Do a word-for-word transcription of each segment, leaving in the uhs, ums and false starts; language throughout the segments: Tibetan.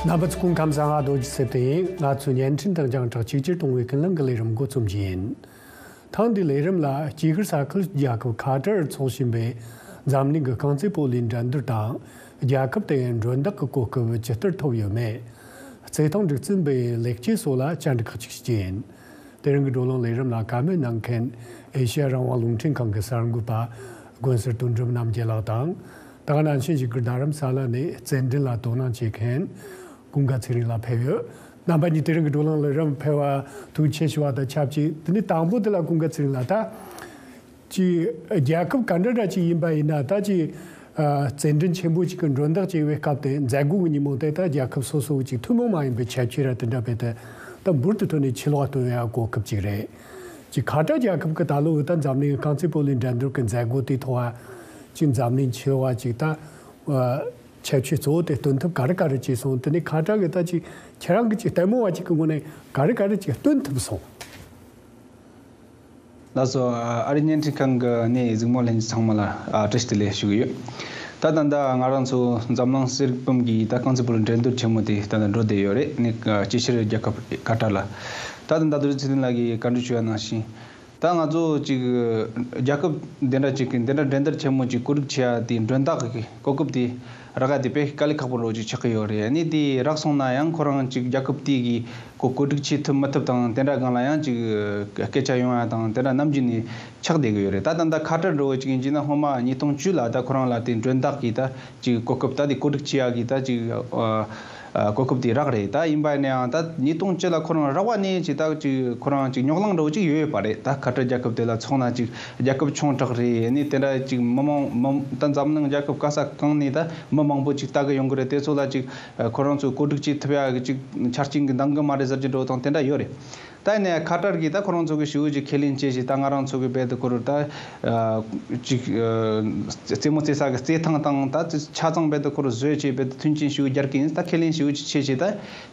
རྣམ་པ་ཚོ་སྐུ་ཁམས་བཟང་། ང་རྡོ་རྗེ་སེ་བརྟན་ཡིན། ང་ཚོའི་བརྙན་འཕྲིན་དང་རྒྱང་བསྒྲགས་གཅིག་གྱུར་གཏོང་བའི་ཀུན་གླེང་གི་ལས་རིམ་འགོ་རྩོམ་རྒྱུ་ཡིན། ཐེངས་འདིའི་ལས་རིམ་ལ་སྐྱེ་དགུའི་ས་ཁུལ་རྒྱལ་ཁབ་ཁ་ཏར་འཚོགས་བཞིན་པའི་འཛམ་གླིང་གི་རྐང་རྩེད་སྤོ་ལོའི་འགྲན་བསྡུར་དང་། རྒྱལ་ཁབ་དེའི་མགྲོན་བདག་གི་གོ་སྐབས་ཇི་ལྟར་ཐོབ་ཡོད་མེད། རྩེད་ཐང་སྒྲིག་འཛུགས་པའི་ལེགས་སྐྱེས་སོགས་ལ་བཅར་འདྲི་ཁག་ཅིག་བྱེད་རྒྱུ་ཡིན། དེ་རིང་གི་བགྲོ་གླེང་ལས་རིམ་ལ་བཀའ་མོལ་གནང་མཁན་ཨེ་ཤེ་ཡ་རང་དབང་རླུང་འཕྲིན་ཁང་གི་གསར་འགོད་པ་དགོན་ཟུར་དོན་གྲུབ་རྣམ་རྒྱལ་ལགས་དང་། ད་ག་ནང་བཞིན་བཞུགས་སྒར་རྡ་རམ་ས་ལ་ནས་རྩེད་འགྲན་ལ་དོ་སྣང་བྱེད་མཁན་ཀུན་དགའ་ཚེ་རིང་ལགས་ཕེབས་ཡོད། རྣམ་པ་གཉིས་དེ་རིང་གི་བགྲོ་གླེང་ལས་རིམ་ཕེབས་པ་ཐུགས་རྗེ་ཆེ་ཞུ་བ་དང་ཆབས་ཅིག་དེ་ནས་དང་པོ་དེ་ལ་ཀུན་དགའ་ཚེ་རིང་ལགས། ད་ཅིག་རྒྱལ་ཁབ་ག་འདྲ་འདྲ་ཅིག་ཡིན་པ་ཡིན་ན། ད་ཅིག་ཨ་རྩེད་འགྲན་ཆེན་པོ་ཅིག་གི་མགྲོན་བདག་བྱས་པའི་སྐབས་དེ་མཛད་སྒོ་གི་ཉིན་མོ་དེ་ད་རྒྱལ་ཁབ་སོ་སོ་ཅིག་ཐུན་མོང་མ་ཡིན་པའི་ཁྱད་ཆོས་ར་དེ་འདྲ་བས། ད་ད་འབུར་དུ་ཐོན་ནས་ཕྱི་ལོགས་སྟོན་ཡ་གོ་སྐབས་ཅིག་རེད། ཅིག་ཁ་ཏར་རྒྱལ་ཁབ་ཀྱི་ད་ལོ་ད་འཛམ་གླིང་རྐང་རྩེད་སྤོ་ལོའི་འགྲན་བསྡུར་གྱི་མཛད་སྒོ་དེའི་ཐོག་ཅིག་འཛམ་གླིང་ཕྱི་ལོགས་ཅིག་ད་ཨ་ཁྱད་ཆོས་གཙོ་བོ་དེ་སྟོན་ཐབས་ག་རེ་ག་རེ་བྱས་སོང་། དེ་ནས་ཁ་ཏར་གྱི་ད་ཅིག་ཁྱེད་རང་གི་ཅིག་ལྟད་མོ་བ་ཅིག་གི་ངོས་ནས་ག་རེ་ག་རེ་ཅིག་སྟོན་ཐུབ་སོང་། ལགས་སོ། ཨ་རིའི་བརྙན་འཕྲིན་ཁང་གི་ནས་གཟིགས་མོ་ལྷན་རྒྱས་ཚང་མ་ལ་ཨ་བཀྲ་ཤིས་བདེ་ལེགས་ཞུ་གི་ཡོད། ད་ད་ལྟ་ང་རང་ཚོ་འཛམ་གླིང་གསེར་བུམ་གྱི་ད་རྐང་རྩེད་སྤོ་ལོ་འགྲན་བསྡུར་ཆེན་མོ་དེ་ད་ལྟ་འགྲོ་བསྡད་ཡོད་རེད། ནི་ཨ་སྐྱེ་ཤི་རྒྱལ་ཁབ་ཁ་ཏར་ལ། ད་ད་ལྟ་རྡོ་རྗེ་ཚེ་བརྟན་ལགས་ཀྱིས་བཀའ་འདྲི་ཞུ་བ་ནང་བཞིན། ད་ང་ཚོ་ཅིག་རྒྱལ་ཁབ་འདི་འདྲ་ཅིག་གི་འདི་འདྲ་འགྲན་བསྡུར་ཆེན་མོ་ཅིག་གོ་སྒྲིག་བྱེད་ཡ་དེ་མགྲོན་བདག་གི་གོ་སྐབས་དེ་རག་ཡ་དེ་དཔེ་དཀའ་ལས་ཁག་པོ་འདྲ་བོ་ཅིག་ཆགས་ཀྱི་ཡོད་རེད། ཨ་ནི་དེ་རག་སོང་ན་ཡང་ཁོ་རང་ཅིག་རྒྱལ་ཁབ་དེ་གི་གོ་གོ་སྒྲིག་བྱེད་ཐུབ་མི་ཐུབ་དང་དེ་འདྲ་སྒང་ལ་ཡང་ཅིག་སྐད་ཆ་ཡོང་ཡ་དང་དེ་འདྲ་ནམ་རྒྱུན་ནས་ཆགས་བསྡད་ཀྱི་ཡོད་རེད། ད་ད་ལྟ་ཁ་ཏར་འདྲ་བོ་ཅིག་ཡིན་གྱི་ན་སྔོན་མ་ཉིས་སྟོང་བཅུ་ལ་ད་ཁོ་རང་ལ་དེ་མགྲོན་བདག་གི་ད་ཅིག་གོ་སྐབས་ད་དེ་གོ་སྒྲིག་བྱེད་ཡ་གི་ད་ཅིག་ཨ་གོ་སྐབས་དེ་རག་རེད། ད་ཡིན་པ་ཡིན་ན་ཡང་ད་ཉིས་སྟོང་བཅུ་ལ་ཁོ་རང་རག་པ་ནས་ཅིག་ད་ཅིག་ཁོ་རང་ཅིག་རྙོག་གླེང་འདྲ་བོ་ཅིག་ཡོད་ཡོད་པ་རེད། ད་ཁ་ཏར་རྒྱལ་ཁབ་དེ་ལ་ཚོགས་ན་ཅིག་རྒྱལ་ཁབ་ཆུང་དྲགས་རེད། ཨ་ནི་དེ་འདྲ་ཅིག་མི་མང་མི་ད་འཛམ་གླིང་རྒྱལ་ཁབ་ག་ས་གང་ནས་ད་མི་མང་པོ་ཅིག་ལྟ་གི་ཡོང་གི་རེད། དེ་ཚོ་ལ་ཅིག་ཁོ་རང་ཚོས་གོ་སྒྲིག་བྱེད་ཐུབ་ཡ་གི་ཅིག་ཆ་རྐྱེན་གི་འདང་གི་མ་རེད་ཟེར་གྱི་འདྲ་བོ་དང་དེ་འདྲ་ཡོད་རེད། ད་ཡིན་ནའི་ཁ་ཏར་གྱིས་ད་ཁོ་རང་ཚོ་གི་ཞི་བོ་ཅིག་ཁས་ལེན་བྱས་ཤིག་ད་ང་རང་ཚོ་གི་རྦད་དེ་ཁོ་རུ་ད་ཨ་ཅིག་ཨ་རྩེད་མོ་རྩེ་ས་གི་རྩེད་ཐང་དང་ད་ཆ་ཚང་རྦད་དེ་ཁོ་རུ་བཟོས་བྱས་རྦད་དེ་མཐུན་རྐྱེན་ཞི་བོ་སྦྱར་གི་ཡིན། ད་ཁས་ལེན་ཞི་བོ་ཅིག་བྱས་ཤིག་ད་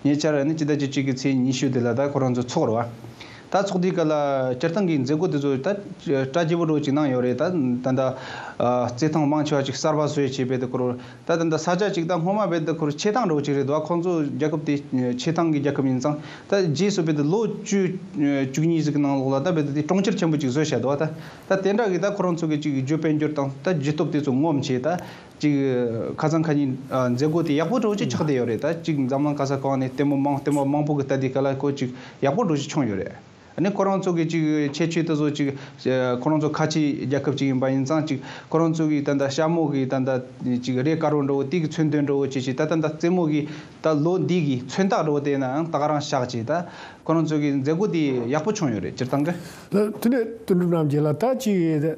ཉེ་ཆར་ནི་སྤྱི་ཟླ་བཅུ་གཅིག་གི་ཚེས་ཉི་ཤུ་དེ་ལ་ད་ཁོ་རང་ཚོ་ཚོགས་རེད་བ། ད་ཚོགས་དུས་ག་ལ་སྤྱིར་བཏང་གི་མཛད་སྒོ་དེ་ཚོ་ད་གྲ་རྒྱས་པོ་འདྲ་བོ་ཅིག་གནང་ཡོད་རེད། ད་ད་ད་ཨ་རྩེད་ཐང་མང་ཆེ་བ་ཅིག་གསར་པ་བཟོས་བྱས་རྦད་དེ་ཁོ་རུ། ད་ད་ད་ས་ཆ་ཅིག་ད་སྔོན་མ་རྦད་དེ་ཁོ་རུ་ཆེ་ཐང་འདྲ་བོ་ཅིག་རེད་དོ། ཁོང་ཚོ་རྒྱལ་ཁབ་དེ་ཆེ་ཐང་གི་རྒྱལ་ཁབ་ཡིན་ཙང་ད་རྗེས་སུ་རྦད་དེ་ལོ་བཅུ་བཅུ་གཉིས་ཟིག་གི་ནང་ལོགས་ལ་ད་རྦད་དེ་དེ་གྲོང་ཁྱེར་ཆེན་པོ་ཅིག་བཟོས་བྱས་འདུག་ད་ད་དེ་འདྲ་གི་ད་ཁོ་རང་ཚོ་གི་ཅིག་རྒྱུ་དཔལ་འབྱོར་དང་ད་རྒྱུ་སྟོབས་དེ་ཚོ་ངོམ་བྱས་ད་ཅིག་ཁ་སང་ཁ་ཉིན་ཨ་མཛད་སྒོ་དེ་ཡག་པོ་འདྲ་བོ་ཅིག་ཆགས་བསྡད་ཡོད་རེད། ད་ཅིག་འཛམ་གླིང་ག་ས་གང་ནས་ལྟད་མོ་མང་ལྟད་མོ་མང་པོ་གི་ལྟ་དུས་ག་ལ་ཁོ་ཅིག་ཡག་པོ་འདྲ་བོ་ཅིག་བྱུང་ཡོད་རེད། ཨ་ནི་ཁོ་རང་ཚོ་གི་ཅིག་ཁྱད་ཆོས་དེ་ཚོ་ཅིག་ཁོ་རང་ཚོ་ཁ་ཆེའི་རྒྱལ་ཁབ་ཅིག་ཡིན་པ་ཡིན་ཙང་ཅིག་ཁོ་རང་ཚོ་གི་ད་ལྟ་ཞྭ་མོ་གི་ད་ལྟ་ཅིག་རས་དཀར་པོ་འདྲ་བོ་དེ་གི་མཚོན་དོན་འདྲ་བོ་ཅིག་ཅིག་ད་ད་ལྟ་རྩེད་མོ་གི་ད་ལོ་འདི་གི་མཚོན་རྟགས་འདྲ་བོ་དེ་ནའང་ད་ག་རང་བཞག་ཅིག་ད་ཁོ་རང་ཚོ་གི་མཛད་སྒོ་དེ་ཡག་པོ་བྱུང་ཡོད་རེད་སྤྱིར་བཏང་གི། ལ་དེ་ནས་དོན་གྲུབ་རྣམ་རྒྱལ་ལགས། ད་ཅིག་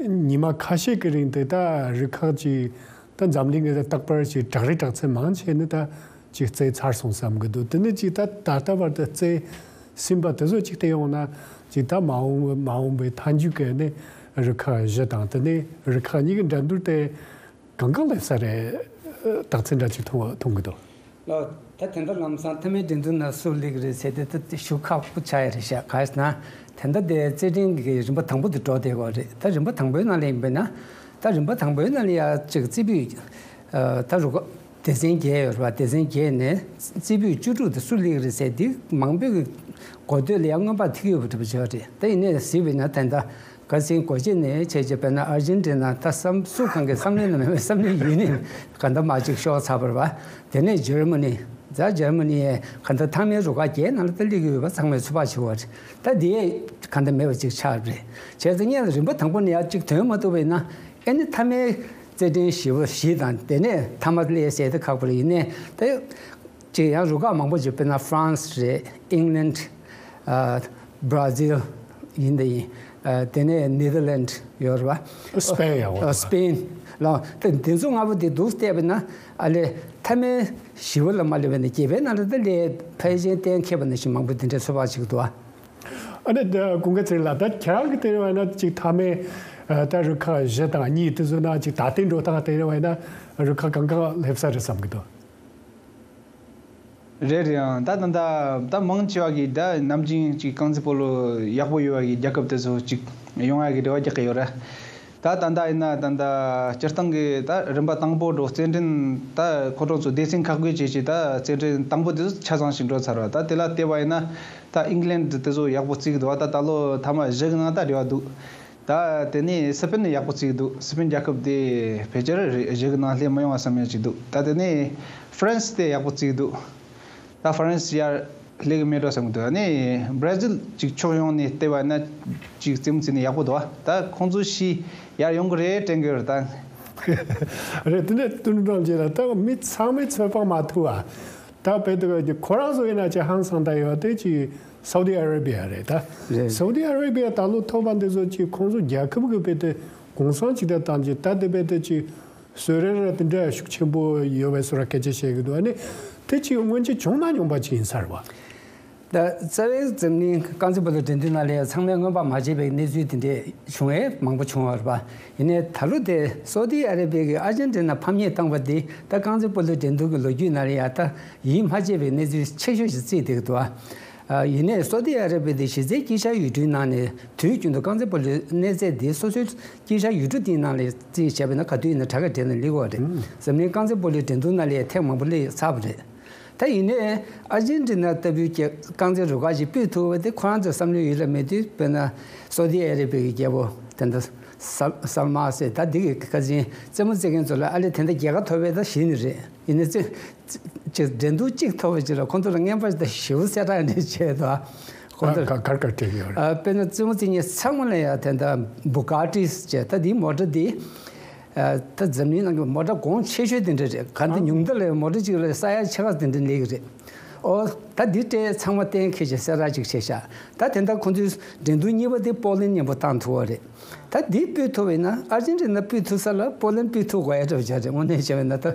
ཉི་མ་ཁ་ཤས་ཀྱི་རིང་དུ་ད་རུ་ཁག་ཅིག་ད་འཛམ་གླིང་གི་རྟག་པར་ཅིག་དྲག་རིགས་དྲག་ཚད་མང་ཆེ་ནི་ད་ཅིག་རྩེད་ཚར་སོང་བསམ་གི་འདུག་དེ་ནི་ཅིག་ད་ད་ལྟ་བར་དུ་རྩེད་ཟིན་པ་དེ་ཚོ་ཅིག་བལྟས་ཡོང་ན་ཅིག་ད་མ་འོངས་མ་འོངས་པའི་མཐའ་མཇུག་གི་ནི་རུ་ཁག་བཞི་དང་དེ་ནས་རུ་ཁག་གཉིས་ཀྱི་འགྲན་བསྡུར་དེ་གང་གང་སླེབས་ས་རེད། རྟགས་མཚན་འདྲ་ཅིག་མཐོང་མཐོང་གི་འདུག་ལགས། ད་དེ་འདྲ་ལམ་སང་མཐའ་མའི་འགྲན་བསྡུར་ན་སུ་སླེབས་ཀྱི་རེད་ཟེར་དེ་ད་ཞུ་ཁག་པོ་ཆགས་ཡ་རེད་ཤག་གང་ཡིན་ཟེར་ན་དེ་འདྲ་དེ་རྩེད་འགྲན་གྱི་རིམ་པ་དང་པོ་དེ་འགྲོ་བསྡད་ཡོད་རེད། ད་རིམ་པ་དང་པོའི་ནང་ལ་ཡིན་པས་ན་ད་རིམ་པ་དང་པོའི་ནང་ལ་ཡ་ཅིག་རྩེ་ཕུད་ད་རུ་ཁག་སྡེ་ཚན་བརྒྱད་ཡོད་རེད་པ། སྡེ་ཚན་བརྒྱད་ནས་རྩེ་ཕུད་བཅུ་དྲུག་དེ་སུ་སླེབས་ཀྱི་རེད་ཟེར་དེ་མང་པོས་གི་གོ་ཐོས་ལ་ཡ་སྔོན་དཔག་ཐིག་ཡོད་པ་འདྲ་པོ་བྱས་པ་རེད། ད་ཡིན་ནའི་གཟིགས་པས་ན་ད་ལྟ་ག་ཚོད་གོ་ཆེ་ནས་བྱས་རྗེས་དཔེར་ན་ཨར་ཇེན་ཊི་ན་ད་བསམ་སུ་གང་གི་བསམ་བློའི་ནང་མེད་པའི་བསམ་བློའི་ཡུལ་ནི་ག་འདྲ་མ་ཅིག་ཤོར་ཚར་བ་རེད་པ། དེ་ནས་འཇར་མ་ནི། ད་འཇར་མ་ནི་ག་འདྲ་མཐའ་མའི་རུ་ཁག་བརྒྱད་ནང་ལ་ད་སླེབས་ཀྱི་ཡོད་པ་ཚང་མས་ཚོད་དཔག་བྱེད་པ་རེད། ད་དེ་ག་འདྲ་མེད་པ་ཅིག་ཆགས་པ་རེད། བྱས་ཙང་སྔོན་ལ་རིམ་པ་དང་པོ་ནས་ཡར་ཅིག་ཐོན་མ་ཐུབ་པས་ན་ཨེ་ནི་མཐའ་མའི་རྩེད་འགྲན་བཞི་པ་བཞི་དང་དེ་ནས་མཐའ་མ་སླེབས་ཟེར་དེ་ཁག་པོ་རེད། ཡིན་ནའི་ད། ཅིག་ཡང་རུ་ཁག་མང་པོ་ཅིག་དཔེར་ན་ཧྥ་རན་སི་རེད། ཨིང་ལན། ཨ། བྷ་ར་ཛིལ་ཡིན་ད་ཡིན། ཨ། དེ་ནས་ནེ་དར་ལན་ཡོད་རེད་པ། སི་པེན་ཡང་ཡོད། ཨ། སི་པེན་ལ་དེ་དེ་ཚོ་ལྔ་པོ་དེ་འདུག་བལྟས་པ་ན་ཨ་ལས་མཐའ་མའི་བཞི་པ་ལ་མ་སླེབས་པ་ན་བརྒྱད་པའི་ནང་ལ་ད་ལས་ཕལ་ཆེར་གཏན་འཁེལ་བ་ནང་བཞིན་མང་པོ་དེ་འདྲའི་ཚོད་དཔག་བྱེད་ཀྱི་འདུག་ཨ། ཨ་ནི་ད་ཀུན་དགའ་ཚེ་རིང་ལགས། ད་ཁྱེད་རང་གི་དེ་རེད་པ་ན་ཅིག་མཐའ་མའི་ཨ། ད་རུ་ཁག་བཞི་དང་གཉིས་དེ་ཚོ་ན་ཅིག་ད་ལྟའི་འགྲོ་སྟངས་དེ་རེད་པ་ན་རུ་ཁག་གང་གང་སླེབས་ས་རེད་བསམ་གྱི་འདུག་རེད་རེད། ཨང་། ད་ད་ད་ད་མང་ཆེ་བ་གིས་ད་ནམ་རྒྱུན་ཅིག་རྐང་རྩེད་སྤོ་ལོ་ཡག་པོ་ཡོད་པ་གི་རྒྱལ་ཁབ་དེ་ཚོ་ཅིག་ཡོང་ཡ་གི་རེ་བ་རྒྱག་གི་ཡོད་རེད། ད་ད་ལྟ་ཡིན་ན་ད་ལྟ་སྤྱིར་བཏང་གི་ད་རིམ་པ་དང་པོ་འགྲོ་རྩེད་འགྲན་ད་ཁོ་རང་ཚོ་སྡེ་ཚན་ཁག་བགོས་བྱས་བྱས་ད་རྩེད་འགྲན་དང་པོ་དེ་ཚོ་ཆ་ཚང་ཞིག་འགྲོ་ཚར་བ། ད་དེ་ལ་བལྟས་པ་ཡིན་ན་ད་ཨིང་ལན་དེ་ཚོ་ཡག་པོ་རྩེ་གི་འདུག་བ། ད་ད་ལོ་ཐ་མ་བཞི་གི་ནང་ད་རེ་བ་འདུག་ད་དེ་ནས་སི་པན་ཡག་པོ་རྩེ་གི་འདུག་སི་པན་རྒྱལ་ཁབ་དེ་ཕལ་ཆེར་བཞི་གི་ནང་སླེབས་མི་ཡོང་བ་བསམ་ཡ་ཅིག་འདུག་ད་དེ་ནས་ཧྥ་རན་སི་དེ་ཡག་པོ་རྩེ་གི་འདུག་ད་ཧྥ་རན་སི་ཡར་སླེབས་གི་མེད་འགྲོ་བསམ་གི་འདུག་ཨ་ནི་བྷ་ར་ཟིལ་ཅིག་ཕྱོགས་ཡོངས་ནས་བལྟས་པ་ན་ཅིག་རྩེད་མོ་རྩེ་ནས་ཡག་པོ་འདུག་ད་ཁོང་ཚོ་ཕྱིས་ཡར་ཡོང་གི་རེད་དྲན་གི་རེད་ད། རེད། དེ་འདྲ་དུས་འགྲམ་ཅིག་ལ་ད་མི་ཚང་མས་ཚོད་དཔག་མ་ཐུབ་པ། ད་བལ་དུ་ཁོ་རང་ཚོ་ཡིན་ན་ཅིག་ཧང་སང་ད་ཡོད་དེ་ཅིག་སའུ་ཏི་ཨ་ར་བི་ཡ་རེད་ད། རེད། སའུ་ཏི་ཨ་ར་བི་ཡ་ད་ལོ་ཐོབ་པ་འདི་ཚོ་ཅིག་ཁོང་ཚོ་རྒྱལ་ཁབ་གི་བལ་དུ་གུང་སེང་ཅིག་ད་བཏང་ཅིག་ད་དེ་བལ་དུ་ཅིག་བཟོ་གྲྭ་ར་དེ་འདྲ་ཤུགས་ཆེན་པོ་ཡོད་པའི་བཟོ་གྲྭ་སྐད་ཆ་བཤད་གི་འདུག་ཨ་ནི་དེ་ཅིག་སྔོན་ཆད་བྱུང་མ་མྱོང་པ་ཅིག་ཡིན་ས་རེད་བ། ད་རྩ་བའི་འཛམ་གླིང་རྐང་རྩེད་སྤོ་ལོ་འགྲན་བསྡུར་ནང་ལ་ཡང་ཚང་མས་སྔོན་དཔག་མ་བྱས་པའི་གནས་ཚུལ་དེ་འདྲས་བྱུང་བས་མང་པོ་བྱུང་བ་རེད་པ། ཡིན་ནའི་ད་ལོ་དེ་སོ་ཏི་ཨ་ར་བི་ཡའི་ཨར་ཇན་ཏི་ན་ཕམ་ཉེས་བཏང་བ་འདི་ད་རྐང་རྩེད་སྤོ་ལོ་འགྲན་བསྡུར་གྱི་ལོ་རྒྱུས་ནང་ལ་ཡང་ད་ཡིད་མ་ཆེས་པའི་གནས་ཚུལ་ཆེ་ཤོས་ཤིག་བརྩིས་བསྡད་ཀྱི་འདུག་ཨ། ཡིན་ནའི་སོ་ཏི་ཨ་ར་བི་ཡ་དེ་གཞི་རྩའི་དཀྱིལ་ཤར་ཡུལ་གྲུའི་ནང་ནས་དུས་རྒྱུན་དུ་རྐང་རྩེད་སྤོ་ལོའི་གནས་ཚད་འདི་སོ་སོའི་དཀྱིལ་ཤར་ཡུལ་གྲུ་དེའི་ནང་ལ་རྩིས་བྱས་པ་ན་ག་དུས་ཡིན་ན་དྲག་ག་བསྡད་ན་ལེགས་པ་རེད། འཛམ་གླིང་རྐང་རྩེད་སྤོ་ལོའི་འགྲན་བསྡུར་ནང་ལ་ཡང་ཐེངས་མང་པོ་སླེབས་ཚར་བ་རེད། ད་ཡིན་ནའི་ཨར་ཇན་ཏི་ན་ལྟ་བུའི་རྒྱལ་རྐང་རྩེད་རུ་ཁག་ཅིག་སྤོས་ཐུབ་པ་དེ་ཁོ་རང་ཚོའི་བསམ་བློའི་ཡུལ་ལ་མེད་དུས་དཔེར་ན་སོ་ཏི་ཨ་ར་བི་ཡའི་རྒྱལ་པོ་དེ་འདྲ་སལ་སལ་མ་ཟེར་ད་འདི་གི་ཁ་ཆེན་རྩེད་མོ་རྩེད་མཁན་ཚོ་ལ་ཨ་ལས་དེ་འདྲ་རྒྱལ་ཁ་ཐོབ་པའི་ད་གཞི་ནས་རེད། ཡིན་ནའི་རྩེད་ཅིག་འགྲན་བསྡུར་གཅིག་ཐོབ་པ་ཅིག་ལ་ཁོང་ཚོ་ལ་རྔན་པ་ད་ཞེ་པོ་གསལ་དྲགས་ནས་བྱས་ད་ཁོང་ཚོ་ག་གར་གར་སྤྲད་ཡོད་རེད། ཨ་དཔེར་ན་རྩེད་མོ་རྩེད་མཁན་ཚང་མ་ལ་ཡང་དེ་འདྲ་བུ་ག་ཏི་ཟེར་ད་འདིའི་མོ་ཊ་འདི། ད་འཛམ་གླིང་ནང་གི་མོ་ཊ་གོང་ཆེ་ཤོས་དེ་འདྲ་རེད། ག་འདི་ཉུང་མཐའ་ལ་མོ་ཊ་གཅིག་ལ་ས་ཡ་ཕྱེད་ཀ་དེ་འདྲ་སླེབས་ཀྱི་རེད། ཨོ་ད་འདི་སྤྲད་ཚང་མ་གཏན་འཁེལ་བྱས་གསལ་བསྒྲགས་ཅིག་བྱས་ཤག་ད་དེ་འདྲ་ཁོང་ཚོའི་འགྲན་བསྡུར་གཉིས་པ་དེ་པོ་ལན་མཉམ་པོ་བཏང་ཐུབ་པ་རེད། ད་འདི་སྤོས་ཐུབ་པ་ཡིན་ན་ཨར་ཇན་ཏི་ན་སྤོས་ཐུབ་ས་ལ་པོ་ལན་སྤོས་ཐུབ་དགོས་ཡ་འདྲ་བོ་ཅིག་རེད། དངོས་གནས་བྱས་པ་ཡིན་ན་ད་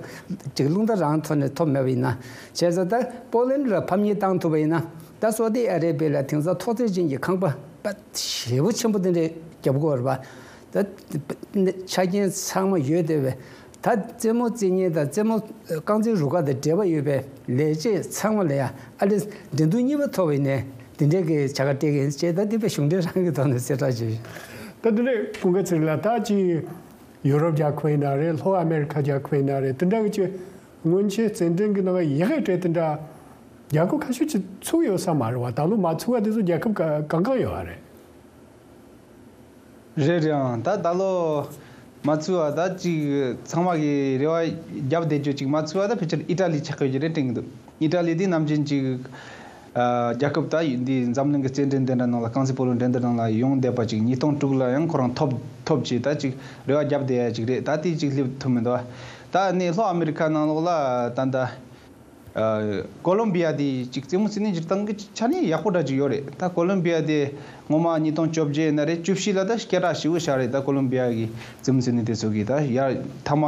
ཅིག་རླུང་རྟ་རང་ཐོག་ནས་ཐོབ་མེད་པ་ཡིན་ན་བྱས་ཙང་ད་པོ་ལན་ལ་ཕམ་ཉེས་བཏང་ཐུབ་པ་ཡིན་ན་ད་སོ་ཏི་ཨ་རེ་བྷི་ཡ་ལ་དེང་སང་ཐོག་རྩེག་ཅན་གྱི་ཁང་པ་ཞེ་པོ་ཆེན་པོ་དེ་འདྲས་རྒྱབ་དགོས་རེད་པ། ད་ཆ་རྐྱེན་ཚང་མ་ཡོད་བསྡད་པས། ད་རྩེད་མོ་རྩེ་མཁན་དང་རྩེད་མོ་རྐང་རྩེད་རུ་ཁག་དང་འབྲེལ་བ་ཡོད་པའི་ལས་བྱེད་ཚང་མ་ལ་ཡང་ཨ་ལེ་འགྲན་བསྡུར་གཉིས་པ་ཐོབ་པ་ཡིན་ནའི་འདི་འདྲའི་གི་བྱ་དགའ་སྤྲད་ཀྱི་ཡིན་ཅེས་ད་འདི་པའི་གཞུང་འབྲེལ་རང་གི་ཐོག་ནས་གསལ་བསྒྲགས་བྱས་ཡོད། ད་འདི་འདྲའི་ཀུན་དགའ་ཚེ་རིང་ལགས། ད་ཅི་ཡུ་རོབ་རྒྱལ་ཁབ་ཡིན་ན་རེད། ལྷོ་ཨ་མེ་རི་ཁ་རྒྱལ་ཁབ་ཡིན་ན་རེད། དེ་འདྲ་གི་ཅི་སྔོན་ཆད་རྩེད་འགྲན་གི་ནང་ཡག་གི་གྲས་དེ་འདྲ་རྒྱལ་ཁབ་ཁ་ཤས་ཅིག་ཚུགས་ཡོད་ས་མ་རེད་བ། ད་ལོ་མ་ཚུགས་པ་དེ་ཚོ་རྒྱལ་ཁབ་ག་གང་གང་ཡོད་བ་རེད། རེད་རེད། ཨང་ད་ད་ལོ་མ་ཚུགས་པ་ད་ཅིག་ཚང་མ་གི་རེ་བ་བརྒྱབ་བསྡད་རྒྱུ་ཅིག་མ་ཚུགས་པ་ད་ཕལ་ཆེར་ཨི་ཏྲ་ལི་ཆགས་ཀྱི་ཡོད་ཀྱི་རེད་དྲན་གྱི་འདུག་ཨི་ཏྲ་ལི་འདི་ནམ་རྒྱུན་ཅིག་ཨ་རྒྱལ་ཁབ་ད་འདི་འཛམ་གླིང་གི་རྩེད་འགྲན་འདི་འདྲ་ནང་ལ་རྐང་རྩེད་སྤོ་ལོ་འགྲན་བསྡུར་ནང་ལ་ཡོང་བསྡད་པ་ཅིག་ཉིས་སྟོང་དྲུག་ལ་ཡང་ཁོ་རང་ཐོབ་ཐོབ་ཅིག་ད་ཅིག་རེ་བ་བརྒྱབ་བསྡད་ཡ་ཅིག་རེད། ད་དེ་ཅིག་སླེབས་ཐུབ་མི་འདུག་ད་ནི་ལྷོ་ཨ་མེ་རི་ཁ་ནང་ལོགས་ལ་ད་ད། ཨ་ཀོ་ལོམ་བི་ཡ་དེ་ཅིག་རྩེད་མོ་རྩེ་ནི་སྤྱིར་བཏང་གི་ཆ་ནས་ཡག་པོ་འདྲ་ཅིག་ཡོད་རེད། ད་ཀོ་ལོམ་བི་ཡ་དེ་སྔོན་མ་ཉིས་སྟོང་བཅོ་བརྒྱད་ཡིན་ན་རེད། བཅུ་བཞི་ལ་ད་སྐད་གྲགས་ཞེ་པོ་ཞིག་རེད། ད་ཀོ་ལོམ་བི་ཡ་གི་རྩེད་མོ་རྩེ་ནི་དེ་ཚོ་གི་ད་ཡར་ཐ་མ་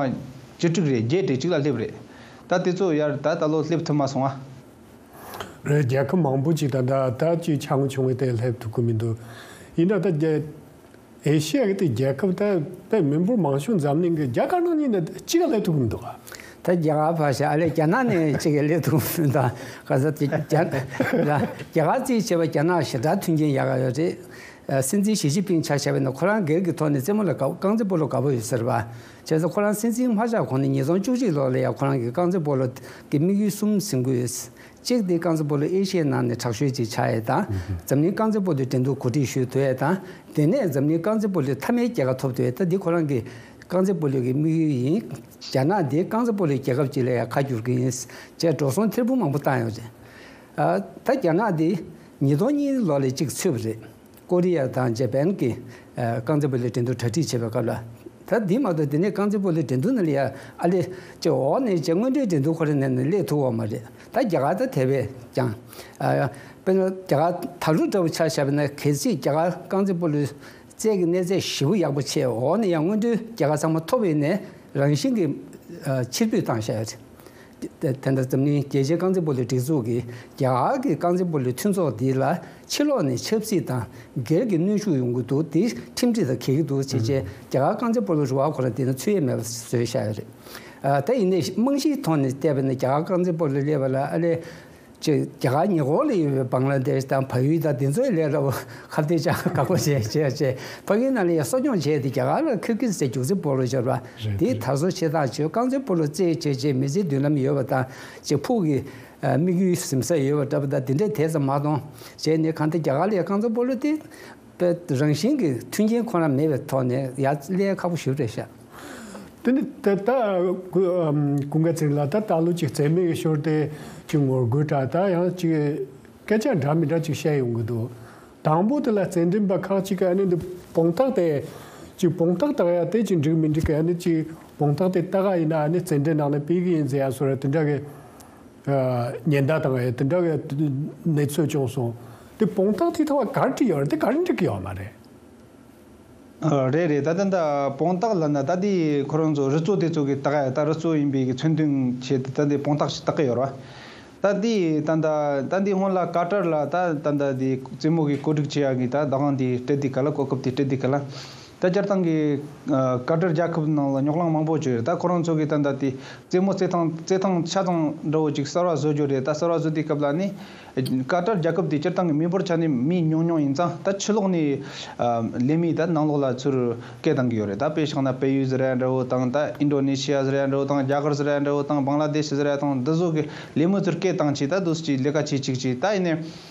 བཅུ་དྲུག་རེད། བརྒྱད་དེ་གཅིག་ལ་སླེབས་རེད། ད་དེ་ཚོ་ཡར་ད་ད་ལོ་སླེབས་ཐུབ་མ་སོང་ཨ། རེད། རྒྱལ་ཁབ་མང་པོ་ཅིག་ད་ད་ད་ཅིག་ཆ་ངོ་ཆུང་བའི་དེ་སླེབས་ཐུབ་ཀྱི་མི་འདུག་ཡིན་ན་ད་རྒྱལ། ཨེ་ཤི་ཡ་གི་དེ་རྒྱལ་ཁབ་ད་དཔེ་མི་འབོར་མང་ཤོས་འཛམ་གླིང་གི་རྒྱ་གར་ནང་གཉིས་ནས་གཅིག་ག་སླེབས་ཐུབ་ཀྱི་མི་འདུག་ག་ད་རྒྱ་གར་ཕར་བཞག་ཨ་ལས་རྒྱ་ནག་ནས་གཅིག་ག་སླེབས་ཐུབ་ཀྱི་མི་འདུག་ག་ས་དེ་རྒྱ་རྒྱ་གར་རྩིས་བྱས་པ་རྒྱ་ནག་ཞེ་དྲག་མཐུན་རྐྱེན་ཡག་ག་ཡོད་རེད། ཨ་སྲིད་འཛིན་ཞི་ཅིན་ཕིང་ཆ་བཞག་པ་ཡིན་ན་ཁོ་རང་སྒེར་གྱི་ཐོག་ནས་རྩེད་མོ་ལ་དགའ་པོ། རྐང་རྩེད་སྤོ་ལོ་དགའ་པོ་ཡོད་ཟེར་བ། བྱས་ཙང་ཁོ་རང་སྲིད་འཛིན་མ་ཆགས་གོང་ནས་ཉིས་སྟོང་བཅུ་གཅིག་ལོ་ལ་ཡང་ཁོ་རང་གི་རྐང་རྩེད་སྤོ་ལོ་གི་དམིགས་ཡུལ་གསུམ་ཟིན་གྱི་ཡོད། གཅིག་དེ་རྐང་རྩེད་སྤོ་ལོ་ཨེ་ཤི་ཡའི་ནང་ནས་དྲག་ཤོས་ཅིག་ཆགས་ཡས་དང་། འཛམ་གླིང་རྐང་རྩེད་སྤོ་ལོའི་འགྲན་བསྡུར་གོ་སྒྲིག་ཞུ་ཐུབ་ཡས་དང་། དེ་ནས་འཛམ་གླིང་རྐང་རྩེད་སྤོ་ལོའི་མཐའ་མའི་རྒྱལ་ཁ་ཐོབ་ཐུབ་ཡས་ད་འདི་ཁོ་རང་གི་རྐང་རྩེད་སྤོ་ལོ་གི་དམིགས་ཡུལ་ཡིན། རྒྱ་ནག་འདི་རྐང་རྩེད་སྤོ་ལོའི་རྒྱལ་ཁབ་ཅིག་ལ་ཡང་ཁ་བསྒྱུར་གྱི་ཡིན། ཅེས་འགྲོ་སོང་ཐེར་འབུམ་མང་པོ་བཏང་ཡོད་རེད། ཨ་ད་རྒྱ་ནག་འདི་ཉིས་སྟོང་གཉིས་ལོ་ལ་གཅིག་ཚུད་པ་རེད། ཀོ་རི་ཡ་དང་ཇ་པན་གྱི་ཨ་རྐང་རྩེད་སྤོ་ལོའི་འགྲན་བསྡུར་གྲ་སྒྲིག་བྱེད་པའི་སྐབས་ལ། ད་འདི་མ་གཏོགས་དེ་ནས་རྐང་རྩེད་སྤོ་ལོའི་འགྲན་བསྡུར་ནང་ལ་ཡ་ཨ་ལེ་ཅེ་འོག་ནས་ཅེ་སྔོན་འགྲོའི་འགྲན་བསྡུར་ཁོ་རང་ནས་ནས་སླེབས་ཐུབ་ཡོད་མ་རེད། ད་རྒྱ་གར་ད་དེ་བས་ཀྱང་ཨ་དཔེར་ན་རྒྱ་གར་ད་ལོ་འདྲ་བོ་ཆ་བཞག་པ་ན་གལ་སྲིད་རྒྱ་གར་རྐང་རྩེད་སྤོ་ལོའི་རྩལ་གྱི་གནས་ཚད་ཞེ་པོ་ཡག་པོ་ཆེ་འོག་ནས་ཡང་སྔོན་འགྲོའི་རྒྱལ་ཁ་ཚང་མ་ཐོབ་ཡོད་ནས་རང་བཞིན་གྱིས་ཨ་ཕྱིར་འབུད་བཏང་བཞག་ཡོད་རེད། དེ་ལྟར་འཛམ་གླིང་རྒྱལ་སྤྱིའི་རྐང་རྩེད་སྤོ་ལོའི་སྒྲིག་འཛུགས་ཀྱིས་རྒྱ་གར་གྱི་རྐང་རྩེད་སྤོ་ལོའི་མཐུན་ཚོགས་འདི་ལ་ཕྱི་ལོགས་ནས་ཆབ་སྲིད་དང་སྒེར་གྱི་གནོན་ཤུགས་ཡོང་གི་འདུག་འདི་ཁྲིམས་སྒྲིག་དང་འགལ་གྱི་འདུག་ཅེས་བྱས་རྒྱ་གར་རྐང་རྩེད་སྤོ་ལོ་རུ་ཁག་ཁོ་རང་འདི་ན་ཚུད་ཡས་མེད་པ་བཟོས་བཞག་ཡོད་རེད། ཨ་ད་ཡིན་ནའི་རྨང་གཞིའི་ཐོག་ནས་བལྟས་པ་ན་རྒྱ་གར་རྐང་རྩེད་སྤོ་ལོ་སླེབས་པ་ལ་ཨ་ལས་ ཅིག་རྒྱ་གར་ཉེ་འཁོར་ལ་ཡོད་པའི་བང་ལ་དེཤ་དང་བལ་ཡུལ་དང་དེ་ཚོའི་ལས་ཀ་ཁ་གཏད་བཅག་ཁག་པོ་བྱས་བྱས་བྱས་ཕ་གིའི་ནང་ལ་ཡང་གསོ་སྐྱོང་བྱས་ཏེ་རྒྱ་གར་ལ་ཁིར་གིར་ཟེར་རྒྱུག་རྩེ་སྤོ་ལོ་ཤོར་བ་རེད། དེ་དར་སྲོལ་ཆེ་ཐག་ཆོད། རྐང་རྩེད་སྤོ་ལོ་རྩེད་བྱས་བྱས་མི་ཚེའི་མདུན་ལམ་ཡོད་པ་དང་ཅིག་ཕུགས་ཀྱི་དམིགས་ཡུལ་ཟིན་ས་ཡོད་པ་འདྲ་པོ་དང་དེ་འདྲས་དེ་ཙམ་མ་མཐོང་བྱས་ནས་གང་ལྟར་རྒྱ་གར་ལ་ཡང་རྐང་རྩེད་སྤོ་ལོ་དེ། པའི་རང་བཞིན་གྱི་མཐུན་རྐྱེན་ཁོ་ན་མེད་པའི་ཐོག་ནས་ཡར་སླེབས་ཁག་པོ་ཞེ་པོ་རེད་ཤག་དེ་ནི་ད་ད་ཀུན་དགའ་ཚེ་རིང་ལགས། ད་ད་ལོ་ཅིག་རྩེད་མོའི་ཞོར་དེ་ཅིག་ངོ་རྒོལ་འདྲ་ད་ཡང་ཅིག་སྐད་ཆ་འདྲ་མི་འདྲ་ཅིག་བཤད་ཡོང་གི་འདུག་དང་པོ་དེ་ལ་རྩེད་འགྲན་པ་ཁག་ཅིག་གིས་ཨ་ནི་འདི་དཔང་རྟགས་དེ་ཅིག་དཔང་རྟགས་བཏགས་ཡ་དེ་ཅིག་འགྲིག་མི་འགྲིག་གི་ཨ་ནི་ཅིག་དཔང་རྟགས་དེ་བཏགས་ཡ་ཡིན་ན་ཨ་ནི་རྩེད་འགྲན་ནང་ནས་ཕུད་གི་ཡིན་ཟེར་ཡ་བཟོ་འདྲ་དེ་འདྲ་གི་ཉེན་བརྡ་དང་དེ་འདྲ་གི་གནས་ཚུལ་བྱུང་སོང་། དེ་དཔང་རྟགས་དེ་ཐོག་ག་རེ་བྲིས་ཡོད་རེད། དེ་ག་རེ་འགྲིག་གི་ཡོད་མ་རེད། ཨ། རེད་རེད། ད་ལྟ་ད་དཔང་རྟགས་ལབ་ན་ད་དེ་ཁོ་རང་ཚོ་རུ་གཙོ་དེ་ཚོ་གི་བཏགས་ཡ་ད་རུ་གཙོ་ཡིན་པའི་གི་མཚོན་དོན་བྱས་ཏེ་ད་དེ་དཔང་རྟགས་ཤིག་བཏགས་གི་ཡོད་རེད་བ། ད་དེ་ད་ད་ད་དེ་སྔོན་ལ་ཀ་ཏར་ལ་ད་ད་ད་དེ་རྩེད་མོ་གི་བཀོད་སྒྲིག་བྱེད་ཡ་གི་ད་བདག་དབང་དེ་སྤྲད་དུས་ག་ལ་གོ་སྐབས་དེ་སྤྲད་དུས་ག་ལ། ད་སྤྱིར་བཏང་གི་ཨ་ཀ་ཏར་རྒྱལ་ཁབ་ནང་ལ་རྙོག་གླེང་མང་པོ་བྱུང་ཡོད། ད་ཁོ་རང་ཚོ་གི་ད་ད་དེ་རྩེད་མོ་རྩེད་ཐང་རྩེད་ཐང་ཆ་ཚང་འདྲ་བོ་ཅིག་གསར་བ་བཟོ་རྒྱུ་རེད། ད་གསར་བ་བཟོ་དུས་སྐབས་ལ་ནི་ཀ་ཏར་རྒྱལ་ཁབ་དེ་སྤྱིར་བཏང་གི་མི་འབོར་ཆ་ནས་མི་ཉུང་ཉུང་ཡིན་ཙང་ད་ཕྱི་ལོགས་ནས་ཨ་ལས་མི་ད་ནང་ལོགས་ལ་ཚུར་སྐད་བཏང་གི་ཡོད་རེད། ད་དཔེ་བཞག་ན་བལ་ཡུལ་ཟེར་ཡ་འདྲ་བོ་དང་ད་ཨིན་ཌོ་ནེ་ཤི་ཡ་ཟེར་ཡ་འདྲ་བོ་དང་རྒྱ་གར་ཟེར་ཡ་འདྲ་བོ་དང་བང་ལ་དེ་ཤི་ཟེར་ཡ་དང་འདི་ཚོ་གི་ལས་མི་ཚུར་སྐད་བཏང་བྱས་ད་འདུག་སེ་ལས་ཀ་བྱེད་ཅིག་བྱས། ད་ཡིན་ནའི་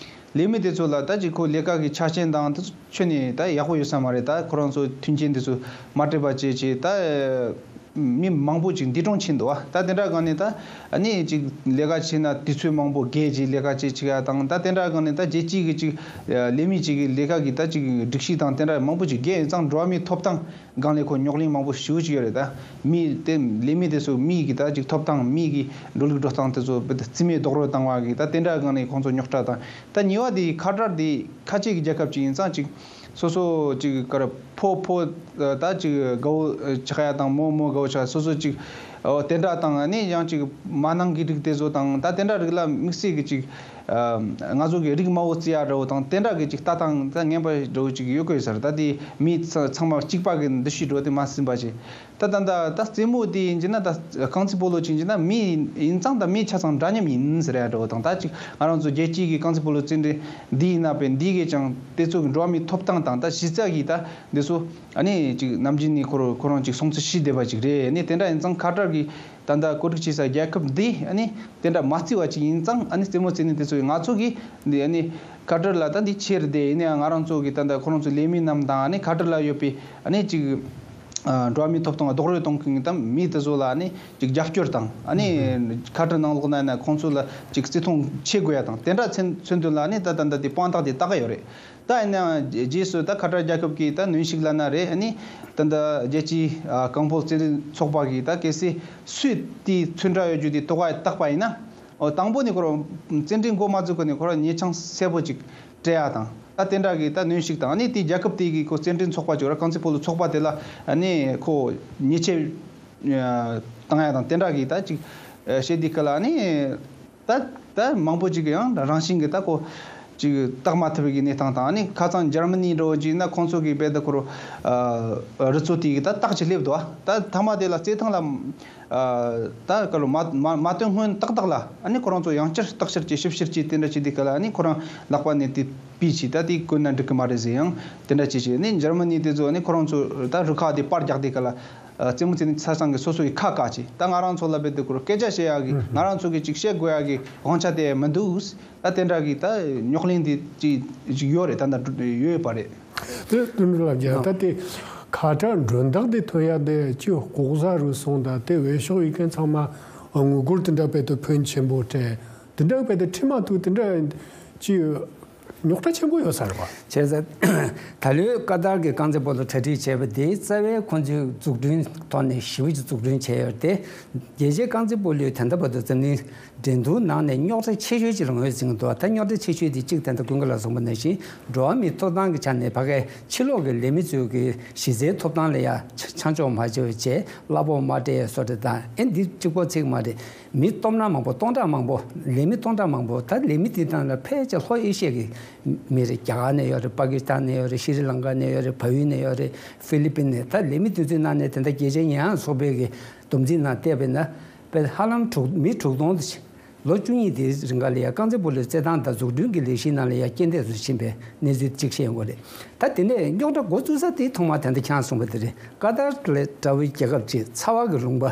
ལས་མི་དེ་ཚོ་ལ་ད་ཅིག་ཁོ་ལས་ཀ་གི་ཆ་རྐྱེན་དང་དེ་ཚོ་ཁྱོན་ནས་ད་ཡག་པོ་ཡོད་ས་མ་རེད། ད་ཁོ་རང་ཚོ་མཐུན་རྐྱེན་དེ་ཚོ་མ་སྤྲད་པ་བྱས་བྱས་ད་མི་མང་པོ་ཅིག་འདས་གྲོངས་ཕྱིན་འདུག་བ། ད་དེ་འདྲ་སྒང་ནས་ད་ཨ་ནི་ཅིག་ལས་ཀ་བྱས་ན་དུས་ཚོད་མང་པོ་བརྒལ་བྱས་ལས་ཀ་བྱེད་ཅིག་ཡ་དང་། ད་དེ་འདྲ་སྒང་ནས་ད་རྒྱལ་སྤྱི་གི་ཅིག་ལས་མི་ཅིག་གི་ལས་ཀ་གི་ད་ཅིག་སྒྲིག་གཞི་དང་དེ་འདྲ་མང་པོ་ཅིག་བརྒལ་ཡིན་ཙང་འགྲོ་བ་མིའི་ཐོབ་ཐང་སྒང་ལས་ཁོ་རྙོག་གླེང་མང་པོ་ཞེ་པོ་ཅིག་ཡོད་རེད། ད་མི་དེ་ལས་མི་དེ་ཚོ་མི་གི་ད་ཅིག་ཐོབ་ཐང་མི་གི་འགྲོ་ལུགས་འགྲོ་སྟངས་དེ་ཚོ་རྩིས་མེད་རྡོག་རོལ་བཏང་བ་གི་ད་དེ་འདྲ་སྒང་ནས་ཁོང་ཚོ་རྙོག་དྲ་དང་། ད་གཉིས་པ་དེ་ཁ་ཏར་དེ་ཁ་ཆེ་གི་རྒྱལ་ཁབ་ཅིག་ཡིན་ཙང་ཅིག་སོ་སོ་ཅིག་གར་ཕོ་ཕོ་ད་ཅིག་དགའ་བོ་ཆགས་ཡ་དང་མོ་མོ་དགའ་བོ་ཆགས་སོ་སོ་ཅིག་ཨོ་དེ་འདྲ་དང་ནི་ཡང་ཅིག་མ་ནང་གི་རིགས་དེ་ཚོ་དང་ད་དེ་འདྲ་རིགས་ལ་དམིགས་བསལ་གི་ཅིག་ང་ཚོ་གི་རིགས་དམའ་བོ་བརྩི་ཡ་འདྲ་བོ་དང་དེ་འདྲ་གི་ཅིག་ལྟ་སྟངས་ད་ངན་པ་འདྲ་བོ་ཅིག་ཡོད་གི་ཡོད་ས་རེད། ད་དེ་མི་ཚ་ཚང་མ་གཅིག་པ་གི་འདུ་ཤེས་འདྲ་བོ་དེ་མ་ཟིན་པ་ཅིག་ད་ད་ད་ད་རྩེད་མོ་དེ་ཡིན་གྱི་ན་ད་རྐང་རྩེད་སྤོ་ལོ་ཅིག་ཡིན་གྱི་ན་མི་ཡིན་ཙང་ད་མི་ཆ་ཚང་འདྲ་མཉམ་ཡིན་ཟེར་ཡ་འདྲ་བོ་དང་། ད་ཅིག་ང་རང་ཚོ་རྒྱལ་སྤྱིའི་གི་རྐང་རྩེད་སྤོ་ལོ་རྩེད་འགྲན་འདི་ཡིན་ན་པས་འདི་གི་ཀྱང་དེ་ཚོ་གི་འགྲོ་བ་མིའི་ཐོབ་ཐང་དང་ད་གཞི་རྩ་གི་ད་འདི་ཚོ་ཨ་ནི་ཅིག་ནམ་རྒྱུན་ནས་ཁོ་རང་ཁོ་རང་ཅིག་སྲུང་བརྩི་ཞུས་བསྡད་པ་ཅིག་རེད། ཨ་ནི་དེ་འདྲ་ཡིན་ཙང་ཁ་ཏར་གི་ད་ལྟ་བཀོད་སྒྲིག་བྱེད་ས་རྒྱལ་ཁབ་འདི་ཨ་ནི་དེ་འདྲ་མ་བརྩི་བ་ཅིག་ཡིན་ཙང་ཨ་ནི་རྩེད་མོ་རྩེད་ནི་དེ་ཚོ་ང་ཚོ་གི་འདི་ཨ་ནི་ཁ་ཏར་ལ་ད་འདི་ཆེ་རུ་བསྡད། ཡིན་ནའང་ང་རང་ཚོ་གི་ད་ལྟ་ཁོ་རང་ཚོ་ལས་མི་རྣམས་དང་ཨ་ནི་ཁ་ཏར་ལ་ཡོད་པའི་ཨ་ནི་ཅིག་ཨ་འགྲོ་བ་མིའི་ཐོབ་ཐང་རྡོག་རོལ་གཏོང་མཁན་གྱི་ད་མི་དེ་ཚོ་ལ་ཨ་ནི་ཅིག་རྒྱབ་སྐྱོར་དང་། ཨ་ནི་ཁ་ཏར་ནང་ལོགས་ན་ཡིན་ན་ཁོང་ཚོ་ལ་ཅིག་བརྩི་མཐོང་བྱེད་དགོས་ཡ་དང་དེ་འདྲ་མཚོན་མཚོན་དོན་ལ་ཨ་ནི་ད་ད་ད་དེ་དཔང་རྟགས་དེ་བཏགས་ཀྱི་ཡོད་རེད། ད་ཡིན་ནའང་རྗེས་སུ་ད་ཁ་ཏར་རྒྱལ་ཁབ་ཀྱི་ད་གནོན་ཤུགས་ལབ་ན་རེད། ཨ་ནི་ད་ད་རྒྱལ་སྤྱིའི་ཨ་རྐང་སྤོལ་རྩེད་འགྲན་ཚོགས་པ་གིས་ད་གལ་སྲིད་སུས་དེའི་ཚོན་ཁྲ་ཡོད་རྒྱུ་དེ་དོགས་པ་བཏགས་པ་ཡིན་ན། ཨོ་དང་པོ་ནས་ཁོ་རང་རྩེད་འགྲན་འགོ་མ་བཙུགས་གོང་ནས་ཁོ་རང་ཉེས་ཆད་གསལ་པོ་ཅིག་སྤྲད་ཡ་དང་། ད་དེ་འདྲ་གི་ད་གནོན་ཤུགས་དང་། ཨ་ནི་དེ་རྒྱལ་ཁབ་དེ་གི་ཁོ་རྩེད་འགྲན་ཚོགས་པ་ཅིག་ཡོད་ར། རྐང་རྩེད་སྤོ་ལོ་ཚོགས་པ་དེ་ལ་ཨ་ནི་ཁོ་ཉེས་ཆད་བཏང་ཡ་དང་དེ་འདྲ་གི་ད་ཅིག་བཤད་དུས་སྐབས་ལ་ཨ་ནི་ད་ད་མང་པོ་ཅིག་གི་ཡང་རང་བཞིན་གི་ད་ཁོ་ཅིག་བཏགས་མ་ཐུབ་པའི་གནས་སྟངས་དང་། ཨ་ནི་ཁ་སང་འཇར་མ་ནི་འདྲ་བོ་ཅིག་ན་ཁོང་ཚོ་གི་རྦད་དེ་ཁོ་རུ་རུ་ཚོགས་དེ་གི་ད་རྟགས་ཅིག་སླེབས་འདུག་ད་མཐའ་མ་དེ་ལ་རྩེད་ཐང་ལ། ཨ་ད་ག་ལོ་མ་མ་མ་བཏོན་སྔོན་ཏག་ཏག་ལ་ཨ་ནི་ཁོ་རང་ཚོ་ཡང་བསྐྱར་བརྟག་བཤེར་བྱས་ཞིབ་བཤེར་བྱས་དེ་འདྲ་བྱས་དུས་སྐབས་ལ་ཨ་ནི་ཁོ་རང་ལག་པ་ནས་དེ་ཕུད་བྱས་ད་དེ་བཀོད་ན་འགྲིག་གི་མ་རེད་ཟེར་ཡང་དེ་འདྲ་བྱས་བྱས། ཨ་ནི་འཇར་མ་ནི་དེ་ཚོ་ཨ་ནི་ཁོ་རང་ཚོ་ད་རུ་ཁག་དེ་པར་རྒྱག་དུས་སྐབས་ལ་རྩེད་མོ་རྩེ་ནི་ཆ་ཚང་གི་སོ་སོ་ཡི་ཁ་བཀག་བྱས། ད་ང་རང་ཚོ་ལ་རྦད་དེ་ཁོ་རང་སྐད་ཆ་བཤད་ཡག་གི་ང་རང་ཚོ་གི་ཅིག་བཤད་དགོས་ཡག་གི་དབང་ཆ་དེ་མི་འདུག་ད་དེ་འདྲ་གི་ད་རྙོག་གླེང་དེ་ཅིག་ཅིག་ཡོད་རེད། ད་ད་ཡོད་པ་རེད། དེ་དོན་ལ་རྒྱ་ད་དེ་ཁ་ཏར་མགྲོན་བདག་དེ་ཐོན་ཡ་དེ་ཅི་ལྐོག་ཟ་རུ་སོང་། ད་དེ་འོས་ཤོག་ཡི་གེ་ཚང་མ་དངུལ་སྒོར་དེ་འདྲ་རྦད་དེ་ཕོན་ཆེན་པོ་སྤྲད། དེ་འདྲ་རྦད་དེ་ཁྲིམས་མ་ཐུག་དེ་འདྲ་ཅི་རྙོག་དྲ་ཆེན་པོ་ཡོད་ས་རེད་པ། བྱས་ཙང་ད་ལོའི་ཀ་ཏར་གྱི་རྐང་རྩེད་སྤོ་ལོ་གྲ་སྒྲིག་བྱས་པ་དེ་རྩ་བའི་ཁོང་ཚོས་འཛུགས་སྐྲུན་ཐོག་ནས་ཞེ་པོ་ཅིག་འཛུགས་སྐྲུན་བྱས་ཡོད་དེ། རྒྱལ་སྤྱིའི་རྐང་རྩེད་སྤོ་ལོའི་ད་ལྟ་བར་དུ་འཛམ་གླིང་འགྲན་བསྡུར་ནང་ནས་རྙོག་དྲ་ཆེ་ཤོས་ཅིག་ལ་ངོས་འཛིན་གྱི་འདུག་ད་རྙོག་དྲ་ཆེ་ཤོས་དེ་གཅིག་ད་ལྟ་ཀུན་དགའ་ལགས་གསུངས་པ་ནང་བཞིན་འགྲོ་བ་མིའི་ཐོབ་ཐང་གི་ཆ་ནས་ཕ་གིའི་ཕྱི་ལོགས་ཀྱི་ལས་མི་ཚོའི་གི་གཞི་རྩའི་ཐོབ་ཐང་ལ་ཡ་ཆ་ཆ་འཇོག་མ་བྱས་པ་བྱས། གླ་ཕོགས་མ་སྤྲད་བཟོ་འདྲ་དང་། ཨེ་འདི་གཅིག་པོ་ཚིག་མ་རེད། མི་སྟོང་ཕྲག་མང་པོ་སྟོང་ཕྲག་མང་པོ་ལས་མི་སྟོང་ཕྲག་མང་པོ། ད་ལས་མི་དེ་དང་ལ་ཕལ་ཆེར་ལྷོ་ཨེ་ཤི་ཡ་གི་མི་རེད། རྒྱ་གར་ནས་ཡོད་རེད། པ་ཀི་སི་ཐན་ནས་ཡོད་རེད། ཤི་རི་ལང་ཀ་ནས་ཡོད་རེད། བལ་ཡུལ་ནས་ཡོད་རེད། ཧྥི་ལི་པིན་ནས། ད་ལས་མི་དེ་ཚོའི་ནང་ནས་དེ་འདྲ་རྒྱལ་སྤྱིའི་ཉེས་ཡངས་ཚོགས་པའི་གི་བསྡོམས་རྩིས་ནང་བལྟས་པས་ན་དཔེ་ཧ་ལམ་དྲུག་མི་དྲུག་སྟོང་དེ་ ལོ་བཅུ་གཉིས་དེའི་རིང་ག་ལ་ཡ་རྐང་རྩེད་སྤོ་ལོའི་རྩེད་ཐང་དང་འཛུགས་སྐྲུན་གྱི་ལས་གཞིའི་ནང་ལ་ཡ་རྐྱེན་འདས་སུ་ཕྱིན་པའི་གནས་ཚུལ་གཅིག་བཤད་ཡོང་གི་རེད། ད་དེ་ནས་རྙོག་དྲ་འགོ་བཙུགས་ས་དེ་ཐོག་མ་ད་ལྟ་ཁྱེད་རང་གསུངས་པ་དེ་རེད། ཀ་ཏར་ལས་འདྲ་བོའི་རྒྱལ་ཁབ་ཅིག་ཚ་བ་གི་ལུང་པ།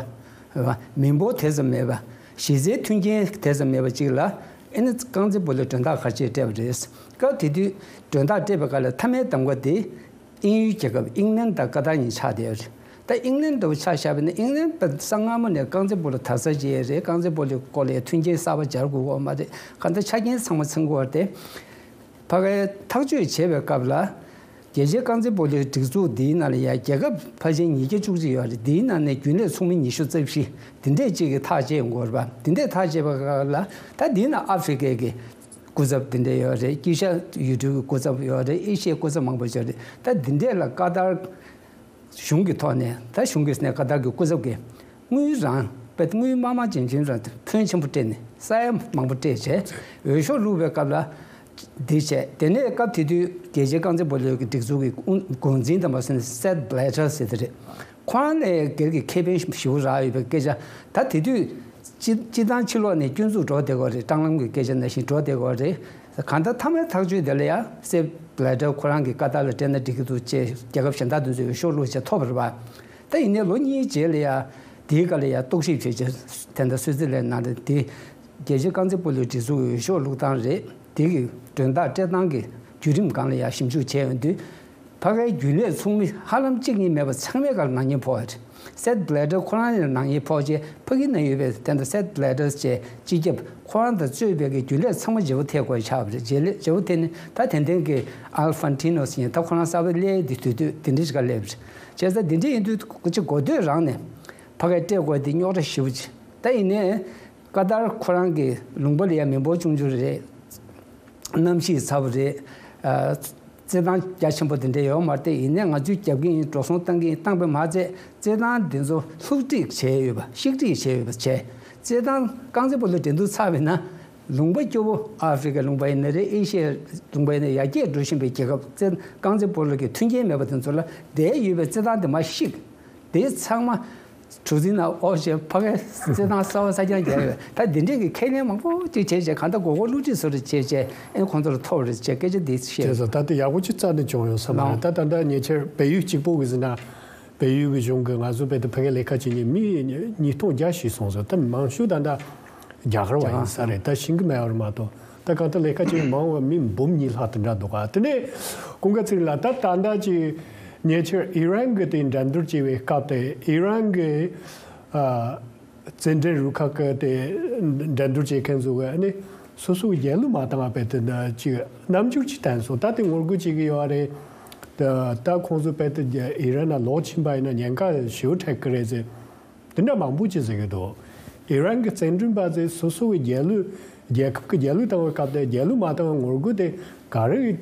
མི་འབོར་དེ་ཙམ་མེད་པ། གཞི་རྩའི་མཐུན་རྐྱེན་དེ་ཙམ་མེད་པ་ཅིག་ལ་ཨེ་ནི་རྐང་རྩེད་སྤོ་ལོའི་མགྲོན་བདག་ག་རེ་བྱས་སྤྲད་པ་རེད། སྐབས་དེ་དུས་མགྲོན་བདག་སྤྲད་པའི་སྐབས་ལ་མཐའ་མའི་གདམ་ག་དེ་དབྱིན་ཡུལ་རྒྱལ་ཁབ་དབྱིན་ལན་དང་ཀ་ཏར་གཉིས་ཆགས་བསྡད་ཡོད་རེད། ད་དབྱིན་ལན་འདྲ་བོ་ཆ་བཞག་པ་ཡིན་ན་དབྱིན་ལན་པ་གསང་སྔ་མོ་ནས་རྐང་རྩེད་སྤོ་ལོ་དར་ས་ཅིག་རེད། རྐང་རྩེད་སྤོ་ལོའི་སྐོར་ལ་མཐུན་རྐྱེན་གསར་པ་སྦྱར་དགོས་ཀྱི་ཡོད་མ་རེད། གང་ལྟར་ཆ་རྐྱེན་ཚང་མ་ཚང་གི་ཡོད་རེད་དེ། ཕ་གིར་ཐག་གཅོད་བྱས་པའི་སྐབས་ལ། རྒྱལ་སྤྱིའི་རྐང་རྩེད་སྤོ་ལོའི་སྒྲིག་འཛུགས་འདིའི་ནང་ལ་ཡང་རྒྱལ་ཁབ་ཕལ་ཆེར་ཉིས་བརྒྱ་བཅུ་གཅིག་ཡོད་རེད། འདིའི་ནང་ནས་རྒྱུན་ལས་ཚོགས་མི་ཉི་ཤུ་རྩ་བཞི་དེ་འདྲས་ཅིག་གིས་ཐག་བཅད་ཡོང་གི་ཡོད་རེད་པ། དེ་འདྲས་ཐག་བཅད་པའི་སྐབས་ལ་ད་འདིའི་ནང་ཨ་ཧྥེ་རི་ཁའི་གི་སྐུ་ཚབ་དེ་འདྲས་ཡོད་རེད། དཀྱིལ་ཤར་ཡུལ་གྲུའི་སྐུ་ཚབ་ཡོད་རེད། ཨེ་ཤི་ཡའི་སྐུ་ཚབ་མང་པོ་ཡོད་རེད། ད་འདི་འདྲས་ལ་ཀ་ཏར་གཞུང་གི་ཐོག་ནས། ད་གཞུང་གིས་ནས་ཀ་ཏར་གྱི་སྐུ་ཚབ་ཀྱིས་དངུལ་རང་དཔེ་དངུལ་དམར་དམར་རྗེན་རྗེན་རང་ཕོན་ཆེན་པོ་སྤྲད་ནས་ས་ཡ་མང་པོ་སྤྲད་བྱས་འོས་ཤོག་བླུགས་པའི་སྐབས་ལ་འདི་བྱས། དེ་ནས་སྐབས་དེ་དུས་རྒྱལ་སྤྱིའི་རྐང་རྩེད་སྤོ་ལོའི་སྒྲིག་འཛུགས་ཀྱི་འགོ་འཛིན་དམ་པ་སེ་སེད་བྷི་ལེ་ཊར་ཟེར་དེ་རེད། ཁོ་རང་ལས་སྒེར་གྱི་ཁེ་ཕན་ཞེ་པོ་རག་ཡོད་པའི་སྐད་ཆ། ད་དེ་དུས་སྤྱི་སྤྱི་བཏང་ཕྱི་ལོགས་ནས་སྐྱོན་འཛུགས་འགྲོ་བསྡད་ཀྱི་ཡོད་རེད། སྲང་ལམ་གྱི་སྐད་ཆ་ནང་བཞིན་འགྲོ་བསྡད་ཀྱི་ཡོད་རེད། གང་ལྟར་མཐའ་མའི་ཐག་གཅོད་དེ་ལ་ཡང་སེད་བྷི་ལེ་ཊར་ཁོ་རང་གིས་ཀ་ཏར་ལ་སྤྲད་ན་འགྲིག་གི་འདུག་ཅེས་རྒྱལ་ཁབ་གཞན་དག་དེ་ཚོས་འོས་ཤོག་བླུགས་བྱས་ཐོབ་པ་རེད་པ། ད་ཡིན་ནའི་ལོ་གཉིས་རྗེས་ལ་ཡང་དེའི་སྐབས་ལ་ཡང་རྟོག་ཞིབ་བྱས་རྗེས་དེ་འདྲ་སུད་སི་ལན་ནང་ལ་དེ་རྒྱལ་སྤྱིའི་རྐང་རྩེད་སྤོ་ལོའི་སྒྲིག་འཛུགས་འོས་ཤོག་བླུགས་སྟངས་རེད། དེ་གི་མགྲོན་བདག་སྤྲད་སྟངས་ཀྱི་བརྒྱུད་རིམ་སྒང་ལ་ཡང་ཞིབ་འཇུག་བྱས་ཡོང་དུས། ཕ་གིའི་རྒྱུན་ལས་ཚོགས་མི་ཧ་ལམ་གཅིག་གཉིས་མེད་པ་ཚང་མའི་སྒང་ལ་ནག་ཉེས་ཕོག་པ་རེད། སེད་བྷི་ལེ་ཊར་ཁོ་རང་ལ་ནག་ཉེས་ཕོག་རྗེས་ཕ་གི་ན་ཡོད་པའི་དེ་འདྲ་སེད་བྷི་ལེ་ཊར་བཅས་སྤྱི་ཁྱབ་ཁོ་རང་དང་གཙོས་པའི་གི་རྒྱུན་ལས་ཚང་མ་བརྗེ་པོ་ཐེབས་དགོས་ཆགས་པ་རེད། བརྗེ་ལེ་བརྗེ་པོ་ཐེབས་ནས་ད་དེ་འདྲའི་གི་ཨལ་ཧྥན་ཊི་ནོ་ཟེར་མཁན་ད་ཁོ་རང་གསར་པ་སླེབས་དེ་དུས་དུས་དེ་འདྲའི་ཞིག་ག་སླེབས་རེད། བྱས་ཙང་དེ་འདྲ་ཡིན་དུས་ཅིག་འགོ་སྟོད་རང་ནས་ཕ་གིར་སྤྲད་དགོས་དེ་རྙོག་དྲ་ཞེ་པོ་ཅིག་ད་ཡིན་ནའི་ཀ་ཏར་ཁོ་རང་གི་ལུང་པ་ལ་ཡང་མི་འབོར་ཆུང་ཆུང་རེད། གནམ་གཤིས་ཚ་པོ་རེད། ཨ། རྩེད་ཐང་རྒྱ་ཆེན་པོ་དེ་འདྲ་ཡོད་མ་རེད་དེ། ཡིན་ནའི་ང་ཚོས་རྒྱབ་ཀྱི་ཡིན། འགྲོ་སོང་བཏང་གི་ཡིན། བཏང་པས་མ་ཚད་རྩེད་ཐང་འདི་ཚོ་ལྷུག་སྒྲིག་བྱས་ཡོད་པ། བཤིག་སྒྲིག་བྱས་ཡོད་པ་བྱས། རྩེད་ཐང་རྐང་རྩེད་སྤོ་ལོ་འགྲན་བསྡུར་ཚར་བ་ཡིན་ན་ལུང་པ་སྐྱོ་པོ། ཨ་ཧྥེ་རི་ཁའི་ལུང་པ་ཡིན་ན་རེད། ཨེ་ཤི་ཡའི་ལུང་པ་ཡིན་ན། ཡར་རྒྱས་འགྲོ་བཞིན་པའི་རྒྱལ་ཁབ་རྩེད་རྐང་རྩེད་སྤོ་ལོ་གི་མཐུན་རྐྱེན་མེད་པ་དེ་ཚོ་ལ་བསྡད་ཡོད་པའི་རྩེད་ཐང་དེ་མར་བཤིག་དེ་ཚང་མ་གྲུ་གཟིངས་ནང་འོག་བྱས། ཕ་གིའི་རྩེད་ཐང་གསར་པ་གསར་རྐྱང་རྒྱག་ཡོད། ད་འདི་འདྲས་ཀྱི་ཁས་ལེན་མང་པོ་ཅིག་བྱས་བྱས། གང་ལྟར་མགོ་སྐོར་བསླུ་བྲིད་བཟོ་འདྲ་བྱས་བྱས། ཨེ་ཁོང་ཚོ་ལ་ཐོབ་རེད་ཅེས་སྐད་ཆ་འདི་བཤད། བྱས་ཙང་ད་ལྟ་ཡག་པོ་ཅིག་རྩ་ནས་བྱུང་ཡོད་ས་མ་རེད། ལགས། ད་ད་ལྟ་ཉེ་ཆར་བལ་ཡུལ་གཅིག་པོ་གི་ཟེར་ན། བལ་ཡུལ་གྱི་གཞུང་གིས་ང་ཚོ་བལ་དུ་ཕ་གིར་ལས་ཀ་བྱེད་མཁན་མི་ཉིས་སྟོང་བརྒྱ་ཞིག་སོང་ཟེར། ད་མང་ཤོས་ད་ལྟ་རྒྱ་གར་བ་ཡིན་ས་རེད། ད་ཤེས་ཀྱི་མེད་པ་རེད་མ་གཏོགས། ད་གང་ལྟར་ལས་ཀ་བྱེད་མཁན་མང་བ་མི་འབུམ་གཉིས་ལྷག་དེ་འདྲ་འདུག་ག་དེ་ནས་ཀུན་དགའ་ཚེ་རིང་ལགས། ད་ད་ལྟ་ཅིག་ཉེ་ཆར་ཨི་རན་གྱི་དེ་འགྲན་བསྡུར་བྱེད་པའི་སྐབས་དེ། ཨི་རན་གྱི་ཨ་རྩེད་འགྲན་རུ་ཁག་གི་དེ་འགྲན་བསྡུར་བྱེད་མཁན་ཚོ་གིས་ཨ་ནི་སོ་སོའི་རྒྱལ་གླུ་མ་བཏང་བ་བལ་དུ་ཅིག་རྣམ་འགྱུར་ཅིག་བསྟན་སོང་། ད་དེ་ངོ་རྒོལ་བྱེད་ཀྱི་ཡོད་རེད། ད་ད་ཁོང་ཚོ་བལ་དུ་ཨི་རན་ལ་ལོག་ཕྱིན་པ་ཡིན་ན་ཉེན་ཁ་ཞེ་པོ་འཕྲད་ཀྱི་རེད་ཟེར། དེ་འདྲ་མང་པོ་ཅིག་ཟེར་གྱི་འདུག་ཨི་རན་གྱི་རྩེད་འགྲན་པ་ཚོས་སོ་སོ་གི་རྒྱལ་གླུ། རྒྱལ་ཁབ་ཀྱི་རྒྱལ་གླུ་བཏང་བའི་སྐབས་དེ་རྒྱལ་གླུ་མ་བཏང་བའི་ངོ་རྒོལ་དེ་ག་རེ་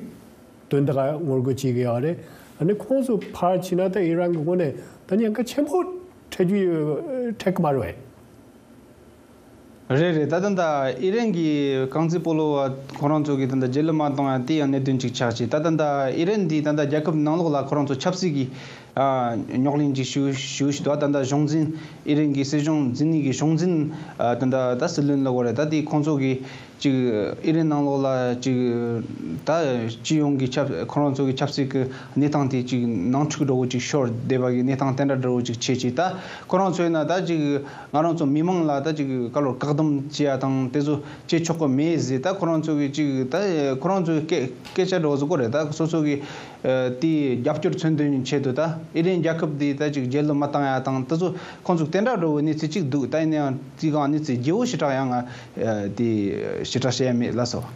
དོན་དག་ངོ་རྒོལ་བྱེད་ཀྱི་ཡོད་རེད། ཨ་ནི་ཁོང་ཚོ་ཕར་ཕྱིན་ན་ད་ཨི་རན་གྱི་ངོས་ནས་ད་ཉེན་ཁ་ཆེན་པོ་འཕྲད་རྒྱུ་ཡོད། འཕྲད་ཀྱི་མ་རེད་པས། རེད་རེད། ད་ད་ད་ཨི་རན་གྱི་རྐང་རྩེད་སྤོ་ལོ་བ་ཁོ་རང་ཚོ་གིས་ད་ད་རྒྱལ་གླུ་མ་བཏང་ཡ་དེ་ཡང་གནད་དོན་ཅིག་ཆགས་ཀྱི། ད་ད་ད་ཨི་རན་འདི་ད་ད་རྒྱལ་ཁབ་ནང་ལོགས་ལ་ཁོ་རང་ཚོ་ཆབ་སྲིད་ཀྱི་ཨ་རྙོག་གླེང་ཅིག་ཞུ་ཞུ་ཞུ་འདུག་ད་ད་གཞུང་འཛིན། ཨི་རན་གྱི་སྲིད་གཞུང་འཛིན་ནི་གི་གཞུང་འཛིན། ཨ་ད་ད་ད་སྲིད་བློན་ལབ་དགོས་རེད། ད་དེ་ཁོང་ཚོ་གིས་ཅིག་ཨི་རན་ནང་ལོགས་ལ་ཅིག་ད་སྤྱི་ཡོངས་ཀྱི་ཆབ་ཁོ་རང་ཚོ་གི་ཆབ་སྲིད་ཀྱི་གནས་སྟངས་དེ་ཅིག་ནང་འཁྲུག་འདྲ་བོ་ཅིག་ཤོར་བསྡད་པ་གི་གནས་སྟངས་དེ་འདྲ་འདྲ་བོ་ཅིག་བྱས་ཅིག་ད་ཁོ་རང་ཚོ་ཡིན་ན་ད་ཅིག་ང་རང་ཚོ་མི་མང་ལ་ད་ཅིག་བཀའ་སློབ་བཀག་སྡོམ་བྱེད་ཡ་དང་དེ་ཚོ་བྱེད་ཆོག་གི་མེད་ཟེར། ད་ཁོ་རང་ཚོ་གི་ཅིག་ད་ཁོ་རང་ཚོའི་སྐད་སྐད་ཆ་འདྲ་བོ་ཟེར་དགོས་རེད། ད་སོ་སོ་གི་ཨ་དེའི་རྒྱབ་སྐྱོར་མཚོན་དོན་ཆེད་དུ་ད་ཨི་རན་རྒྱལ་ཁབ་འདི་ད་ཅིག་རྒྱལ་གླུ་མ་བཏང་ཡ་དང་དེ་ཚོ་ཁོང་ཚོ་དེ་འདྲ་འདྲ་བོའི་གནས་ཚུལ་ཅིག་འདུག་ད་ཡིན་ན་ཡང་དེའི་སྒང་གནས་ཚུལ་རྒྱས་པོ་ཞེ་དྲག་ཡང་ང་ཨ་དེ་ཞེ་དྲག་བཤད་ཡ་མེད་ལགས་སོ།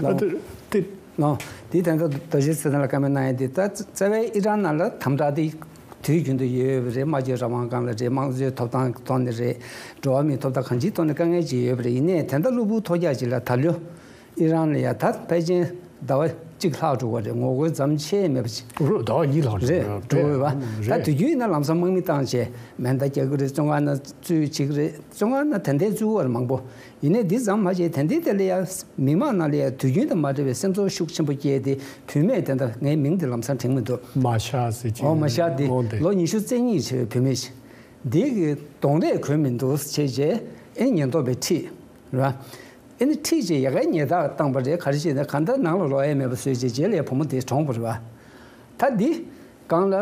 ཨ་དེ་དེ་ནོ། དེ་དེ་འདྲ་རྡོ་རྗེ་ཚེ་བརྟན་ལགས་བཀའ་མོལ་གནང་ཡ་དེ། ད་རྩ་བའི་ཨི་རན་ནང་ལ་དམ་དྲག་དེ་དུས་རྒྱུན་དུ་ཡོད་པ་རེད། སྨྲ་བརྗོད་རང་དབང་སྒང་ལ་རེད། དམངས་གཙོའི་ཐོབ་ཐང་གི་ཐོག་ནས་རེད། འགྲོ་བ་མིའི་ཐོབ་ཐང་གང་ཅིའི་ཐོག་ནས་དཀའ་ངལ་ཅིག་ཡོད་པ་རེད། ཡིན་ནའི་དེ་འདྲ་གློ་བུར་ཐོལ་རྒྱག་ཅིག་ལ་ད་ལོ་ཨི་རན་ལ་ཡ་ད་ཕལ་ཆེར་ཟླ་བ་གཅིག་ལྷག་འགྲོ་གི་རེད། ངོ་རྒོལ་མཚམས་ཆད་མེད་པ་ཅིག་རེད། ཟླ་བ་གཉིས་ལྷག་རེད། རེད་འགྲོ་གི་ཡོད་པ། ད་རེད། དུས་རྒྱུན་ཡིན་ན་ལམ་སང་དམག་མི་བཏང་བྱས་མེ་མདའ་རྒྱག་གི་རེད། བཙོན་ཁང་ནང་བཙུགས་བྱེད་ཀྱི་རེད། བཙོན་ཁང་ནང་དེ་འདྲའི་བཙུགས་པ་རེད་མང་པོ། ཡིན་ནའི་འདི་ཙམ་མ་བྱས། དེ་འདྲའི་དེ་ལ་ཡ་མི་མང་ནང་ལ་ཡ་དུས་རྒྱུན་དང་མ་འདྲ་བའི་སེམས་ཚོར་ཤུགས་ཆེན་པོ་སྐྱེས་ཏེ། བུད་མེད་དེ་འདྲ། ངའི་མིང་དེ་ལམ་སང་དྲན་མི་འདུག་མ་ཤ་ཟེར་གྱི། ཨོ་མ་ཤ་དེ། ཨོ་དེ་ལོ་ཉི་ཤུ་རྩ་གཉིས་བྱས་པའི་བུད་མེད་ཅིག་འདི་གི་གདོང་རས་གོན་མི་འདུག་བྱས་རྗེས་ཨེ་ཉེན་རྟོག་པས་ཁྲིད། རེད་བ། ཨེ་ནི་ཁྲིད་བྱས་ཡ་གའི་ཉལ་ཐག་བཏང་པ་རེད། ག་རེ་བྱས་ན་གང་ལྟར་ནང་ལ་ལོག་ཡ་མེད་པ་བཟོས་བྱས་རྗེས་ལ་བུ་མོ་དེ་གྲོངས་པ་རེད་བ། ད་འདི་སྒང་ལ་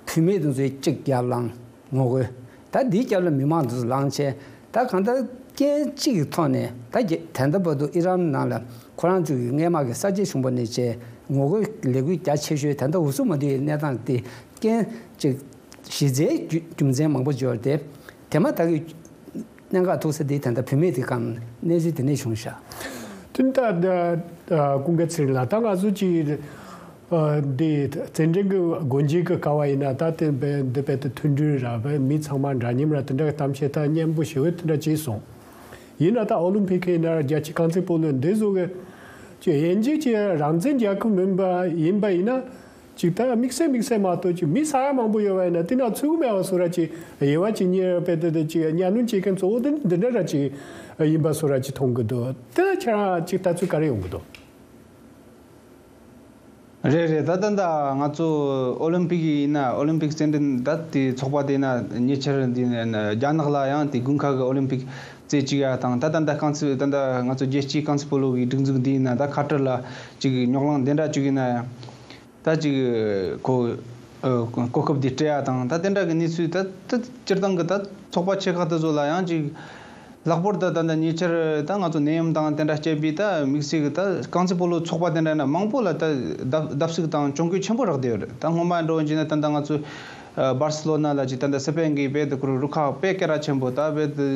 བུད་མེད་དེ་ཚོས་གཅིག་རྒྱབ་ལངས་ངོ་རྒོལ། ད་འདིའི་རྒྱབ་ལ་མི་མང་དེ་ཚོ་ལངས་བྱས། ད་གང་ལྟར་རྐྱེན་གཅིག་གི་ཐོག་ནས་ད་རྒྱ་ད་ལྟ་བར་དུ་ཨི་རན་ནང་ལ་ཁོ་རང་ཚོ་གི་སྔས་མ་གི་གསར་བརྗེ་བྱུང་པ་ནས་བྱས་ངོ་རྒོལ་ལས་འགུལ་རྒྱ་ཆེ་ཤོས་ད་ལྟ་འུ་སུ་མ་འདི་ཡི་གནས་སྟངས་དེ་རྐྱེན་གཅིག་གཞི་རྩའི་རྒྱུ་རྒྱུ་མཚན་མང་པོ་འབྱོར་ཏེ། དེ་མ་ཐག་གི་གནད་འགག་ཐུག་ས་དེ་ད་ལྟ་བུད་མེད་དེ་གང་གནས་ཚུལ་དེ་ནས་བྱུང་ཤག་དེ་ད་ཀུན་དགའ་ཚེ་རིང་ལགས། ད་ང་ཚོ་གཅིག་འདི་བཙན་དྲག་གི་སྒོ་འབྱེད་ཀྱི་སྐབས་ཡིན་ན། ད་དེ་འདི་བས་ད་མཐུན་སྒྲིལ་ར་བས་མི་ཚང་མ་འདྲ་མཉམ་ར་དེ་འདྲ་གི་གཏམ་བཤད་ད་སྙན་པོ་ཞེ་པོ་དེ་འདྲ་བྱས་སོང་། ཡིན་ན་ད་ཨོ་ལིམ་ཕིག་ཡིན་ན་རྒྱལ་སྤྱི་རྐང་རྩེད་སྤོ་ལོ་འདི་བཟོ་གི་ཅི་དབྱིན་ཇི་ཅི་རང་བཙན་རྒྱལ་ཁབ་མིན་པ་ཡིན་པ་ཡིན་ན། ཅིག་ད་དམིགས་བསལ་དམིགས་བསལ་མ་གཏོགས་ཅིག་མི་ས་ཡ་མང་པོ་ཡོད་པ་ཡིན་ན་དེ་ན་ཚུགས་མེད་པ་བཟོ་ར་ཅིག་དབྱེ་བ་ཅིག་གཉིས་ར་དཔེ་དེ་དེ་ཅིག་གཉའ་གནོན་བྱེད་མཁན་གཙོ་བོ་དེ་འདི་འདྲ་ར་ཅིག་ཡིན་པ་བཟོ་ར་ཅིག་མཐོང་གི་འདུག་དེ་ལ་ཁྱེད་རང་ཅིག་ལྟ་ཚུལ་ག་རེ་ཡོང་གི་འདུག་རེད་རེད། ད་ད་ད་ང་ཚོ་ཨོ་ལིམ་པིག་ཡིན་ན་ཨོ་ལིམ་པིག་རྩེད་འགྲན་ད་དེ་ཚོགས་པ་དེ་ན་ཉེ་ཆར་འདི་རྒྱ་ནག་ལ་ཡང་དེ་དགུན་ཁ་གི་ཨོ་ལིམ་པིག་རྩེ་གཅིག་ཡ་དང་། ད་ད་ད་རྐང་རྩེད་ད་ད་ང་ཚོ་རྒྱལ་སྤྱིའི་རྐང་རྩེད་སྤོ་ལོ་གི་སྒྲིག་འཛུགས་འདི་ཡིན་ན་ད་ཁ་ཏར་ལ་ཅིག་རྙོག་གླེང་འདི་འདྲ་བཅུག་ཡིན་ན་ཡང་། ད་ཅིག་གོ་ཨ་གོ་སྐབས་འདི་སྤྲད་ཡ་དང་། ད་དེ་འདྲ་གི་གནས་ཚུལ་ད་ད་སྤྱིར་བཏང་གི་ད་ཚོགས་པ་ཆེ་ཁག་དེ་ཚོ་ལ་ཡང་ཅིག་ལྷག་པར་དུ་ད་ད་ཉེ་ཆར་ད་ང་ཚོ་ནད་ཡམས་དང་དེ་འདྲ་བསྐྱལ་བའི་ད་དམིགས་བསལ་གི་ད་རྐང་རྩེད་སྤོ་ལོ་ཚོགས་པ་དེ་འདྲ་ན་མང་པོ་ལ་ད་བརྡབ་བརྡབ་གསིག་དང་གྱོང་གུད་ཆེན་པོ་རག་བསྡད་ཡོད་རེད། ད་སྔོན་མ་འགྲོ་བྱས་ན་ད་ད་ང་ཚོ་ཨ་སྦར་སི་ལོ་ན་ལ་ཅིག་ད་ད་སི་པེན་གི་དཔེ་དེ་ཁོ་རུ་རུ་ཁག་དཔེ་སྐད་གྲགས་ཆེན་པོ་ད་དཔེ་དེ་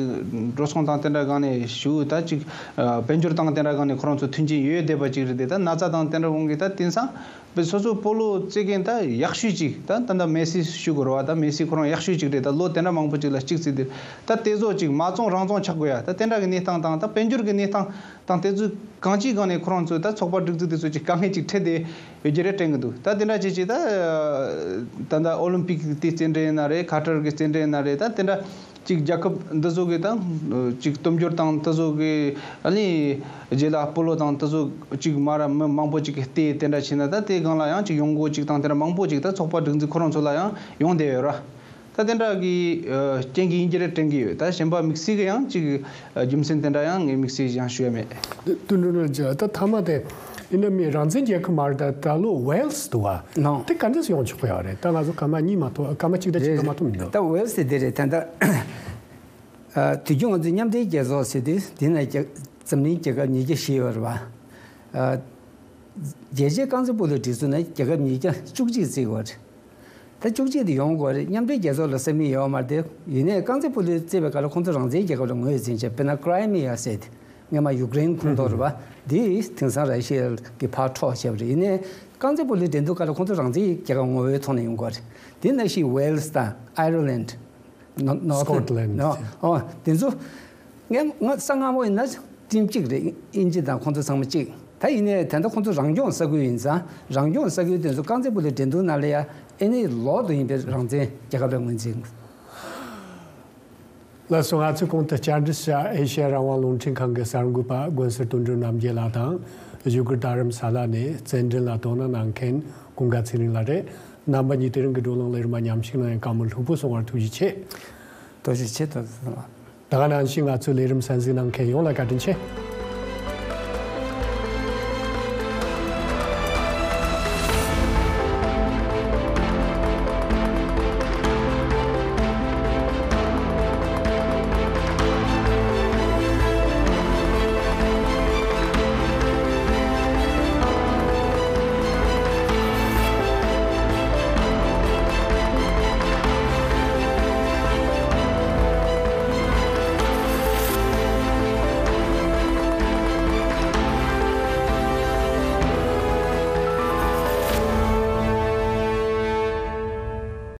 འགྲོ་སོང་དང་དེ་འདྲ་སྒང་ནས་ཞུ་ད་ཅིག་ཨ་དཔལ་འབྱོར་དང་དེ་འདྲ་སྒང་ནས་ཁོ་རང་ཚོ་མཐུན་རྐྱེན་ཡོད་བསྡད་པ་ཅིག་རེད་དེ། ད་ན་ཚ་དང་དེ་འདྲ་འོང་གི་ད་དེང་སང་། བས་སོ་སོ་སྤོ་ལོ་རྩེད་མཁན་ད་ཡག་ཤོས་ཅིག་ད་ད་ད་མེ་སི་ཞུ་དགོས་རེད་བ། ད་མེ་སི་ཁོ་རང་ཡག་ཤོས་ཅིག་རེད། ད་ལོ་དེ་འདྲ་མང་པོ་ཅིག་ལ་གཅིག་རྩེད་དེ་ད་དེ་ཚོ་ཅིག་མ་བཙོང་རང་བཙོང་ཆགས་དགོས་ཡ། ད་དེ་འདྲ་གི་གནས་སྟངས་དང་ད་དཔལ་འབྱོར་གི་གནས་སྟངས་དང་དེ་ཚོ་གང་ཅིའི་སྒང་ནས་ཁོ་རང་ཚོ་ད་ཚོགས་པ་སྒྲིག་འཛུགས་དེ་ཚོ་ཅིག་དཀའ་ངལ་ཅིག་འཕྲད་དེ་ཡོད་རྒྱུ་རེད་དྲན་གི་འདུག་ད་དེ་འདྲ་བྱས་བྱས་ད་ད་ད་ཨོ་ལིམ་པིག་དེ་རྩེད་འགྲན་ཡིན་ན་རེད། ཁ་ཏར་གི་རྩེད་འགྲན་ཡིན་ན་རེད། ད་དེ་འདྲ། གཅིག་རྒྱལ་ཁབ་འདི་ཚོ་གི་དང་། གཅིག་སྟོབས་འབྱོར་དང་དེ་ཚོ་གི་ཨ་ནི་རྗེས་ལ་སྤོ་ལོ་དང་དེ་ཚོ་གཅིག་མ་ར་མི་མང་པོ་གཅིག་གི་ལྟེ་དེ་འདྲ་བྱས་ན་ད་དེ་སྒང་ལ་ཡང་གཅིག་ཡོང་སྒོ་གཅིག་དང་དེ་འདྲ་མང་པོ་གཅིག་ད་ཚོགས་པ་སྒྲིག་འཛུགས་ཁོ་རང་ཚོ་ལ་ཡང་ཡོང་བསྡད་ཡོད་ར། ད་དེ་འདྲ་གི་རྐྱེན་གྱིས་ཡིན་གྱི་རེད་དྲན་གྱི་ཡོད། ད་གཞན་པ་དམིགས་བསལ་གི་ཡང་གཅིག་རྒྱུ་མཚན་དེ་འདྲ་ཡང་ངས་དམིགས་བསལ་ཡང་ཞུ་ཡ་མེད། དུད་འགྲོ་ནོར་ཇི་ད་ཐ་མ་དེ། ཡིན་ན་མི་རང་བཙན་རྒྱལ་ཁབ་མ་རེད། ད་ད་ལོ་ཝེལ་སི་འདུག་བ། ནོ། དེ་ག་འདྲས་སེ་ཡོང་ཆོག་གི་ཡོད་རེད། ད་ང་ཚོ་སྐར་མ་གཉིས་མ་གཏོགས་སྐར་མ་གཅིག་དང་གཅིག་ལས་མ་གཏོགས་མི་འདུག་ད་ཝེལ་སི་དེ་རེད། ད་ད་ཨ་དུས་རྒྱུན་ང་ཚོའི་མཉམ་འབྲེལ་རྒྱལ་ཚོགས་ཟེར་དུས་དེ་ན་རྒྱ་འཛམ་གླིང་རྒྱལ་ཁབ་ཉིས་བརྒྱ་བཞི་ཡོད་རེད་བ། ཨ་རྒྱལ་སྤྱིའི་རྐང་རྩེད་སྤོ་ལོའི་སྒྲིག་འཛུགས་ན་རྒྱལ་ཁབ་ཉིས་བརྒྱ་བཅུ་གཅིག་བརྩི་དགོས་རེད། ད་བཅུ་གཅིག་དེ་ཡོང་དགོས་རེད། མཉམ་འབྲེལ་རྒྱལ་ཚོགས་ལ་ས་མིག་ཡོད་མ་རེད་དེ། ཡིན་ནའི་རྐང་རྩེད་སྤོ་ལོ་རྩེད་པའི་སྐབས་ལ་ཁོང་ཚོ་རང་བཙན་རྒྱལ་ཁབ་ལ་ངོས་འཛིན་བྱས། དཔེར་ན་ཀི་རི་མི་ཡ་ཟེར་དེ། སྔོན་མ་ཡུཀ་རེན་ཁོངས་གཏོགས་རེད་པ། འདི་དེང་སང་ར་ཤི་ཡ་གི་ཕར་འཕྲོག་བྱས་པ་རེད། ཡིན་ནའི་རྐང་རྩེད་སྤོ་ལོའི་འགྲན་བསྡུར་སྐབས་ལ་ཁོང་ཚོ་རང་བཙན་རྒྱལ་ཁབ་ངོ་བོའི་ཐོག་ནས་ཡོང་དགོས་རེད། དེ་ནང་བཞིན་ཝེལ་སི་དང་ཨའི་ར་ལན། ནོ་ནོར་ཐན། སྐོཊ་ལན། ནོ། ཨོ། དེ་ཚོ། ངས་ང་ས་སྔ་མོ་ཡིན་ན་ཊིམ་གཅིག་རེད། དབྱིན་ཇི་དང་ཁོང་ཚོ་ཚང་མ་གཅིག་ད་ཡིན་ནའི་ད་ལྟ་ཁོང་ཚོ་རང་སྐྱོང་ས་ཁུལ་ཡིན་ཙང་། རང་སྐྱོང་ས་ཁུལ་དེ་ཚོ་རྐང་རྩེད་སྤོ་ལོའི་འགྲན་བསྡུར་ནང་ལ་ཡ་ཨེ་ནི་ལོག་ཏུ་ཡིན་པའི་རང་བཙན་རྒྱལ་ཁབ་ལ་ངོས་འཛིན། ལགས་སོ། ང་ཚོས་གོང་དུ་བཅར་འདྲི་བྱ་ཨེ་ཤེ་ཡ་རང་དབང་རླུང་འཕྲིན་ཁང་གི་གསར་འགོད་པ་དགོན་སྲིད་དོན་གྲུབ་རྣམ་རྒྱལ་ལགས་དང་། བཞུགས་སྒར་རྡ་རམ་ས་ལ་ནས་རྩེད་འགྲན་ལ་དོ་སྣང་གནང་མཁན་ཀུན་དགའ་ཚེ་རིང་ལགས་རེད། རྣམ་པ་གཉིས་དེ་རིང་གི་བགྲོ་གླེང་ལས་རིམ་མ་ཉམས་ཞིབ་གནང་ཡང་བཀའ་མོལ་ལྷུག་པོ་གསུང་བར་ཐུགས་རྗེ་ཆེ། ཐུགས་རྗེ་ཆེ། ཐུགས་རྗེ་ཆེ། ད་ག་ནང་བཞིན་ང་ཚོའི་ལས་རིམ་གསན་གཟིགས་གནང་མཁན་ཡོངས་ལ་བཀའ་དྲིན་ཆེ།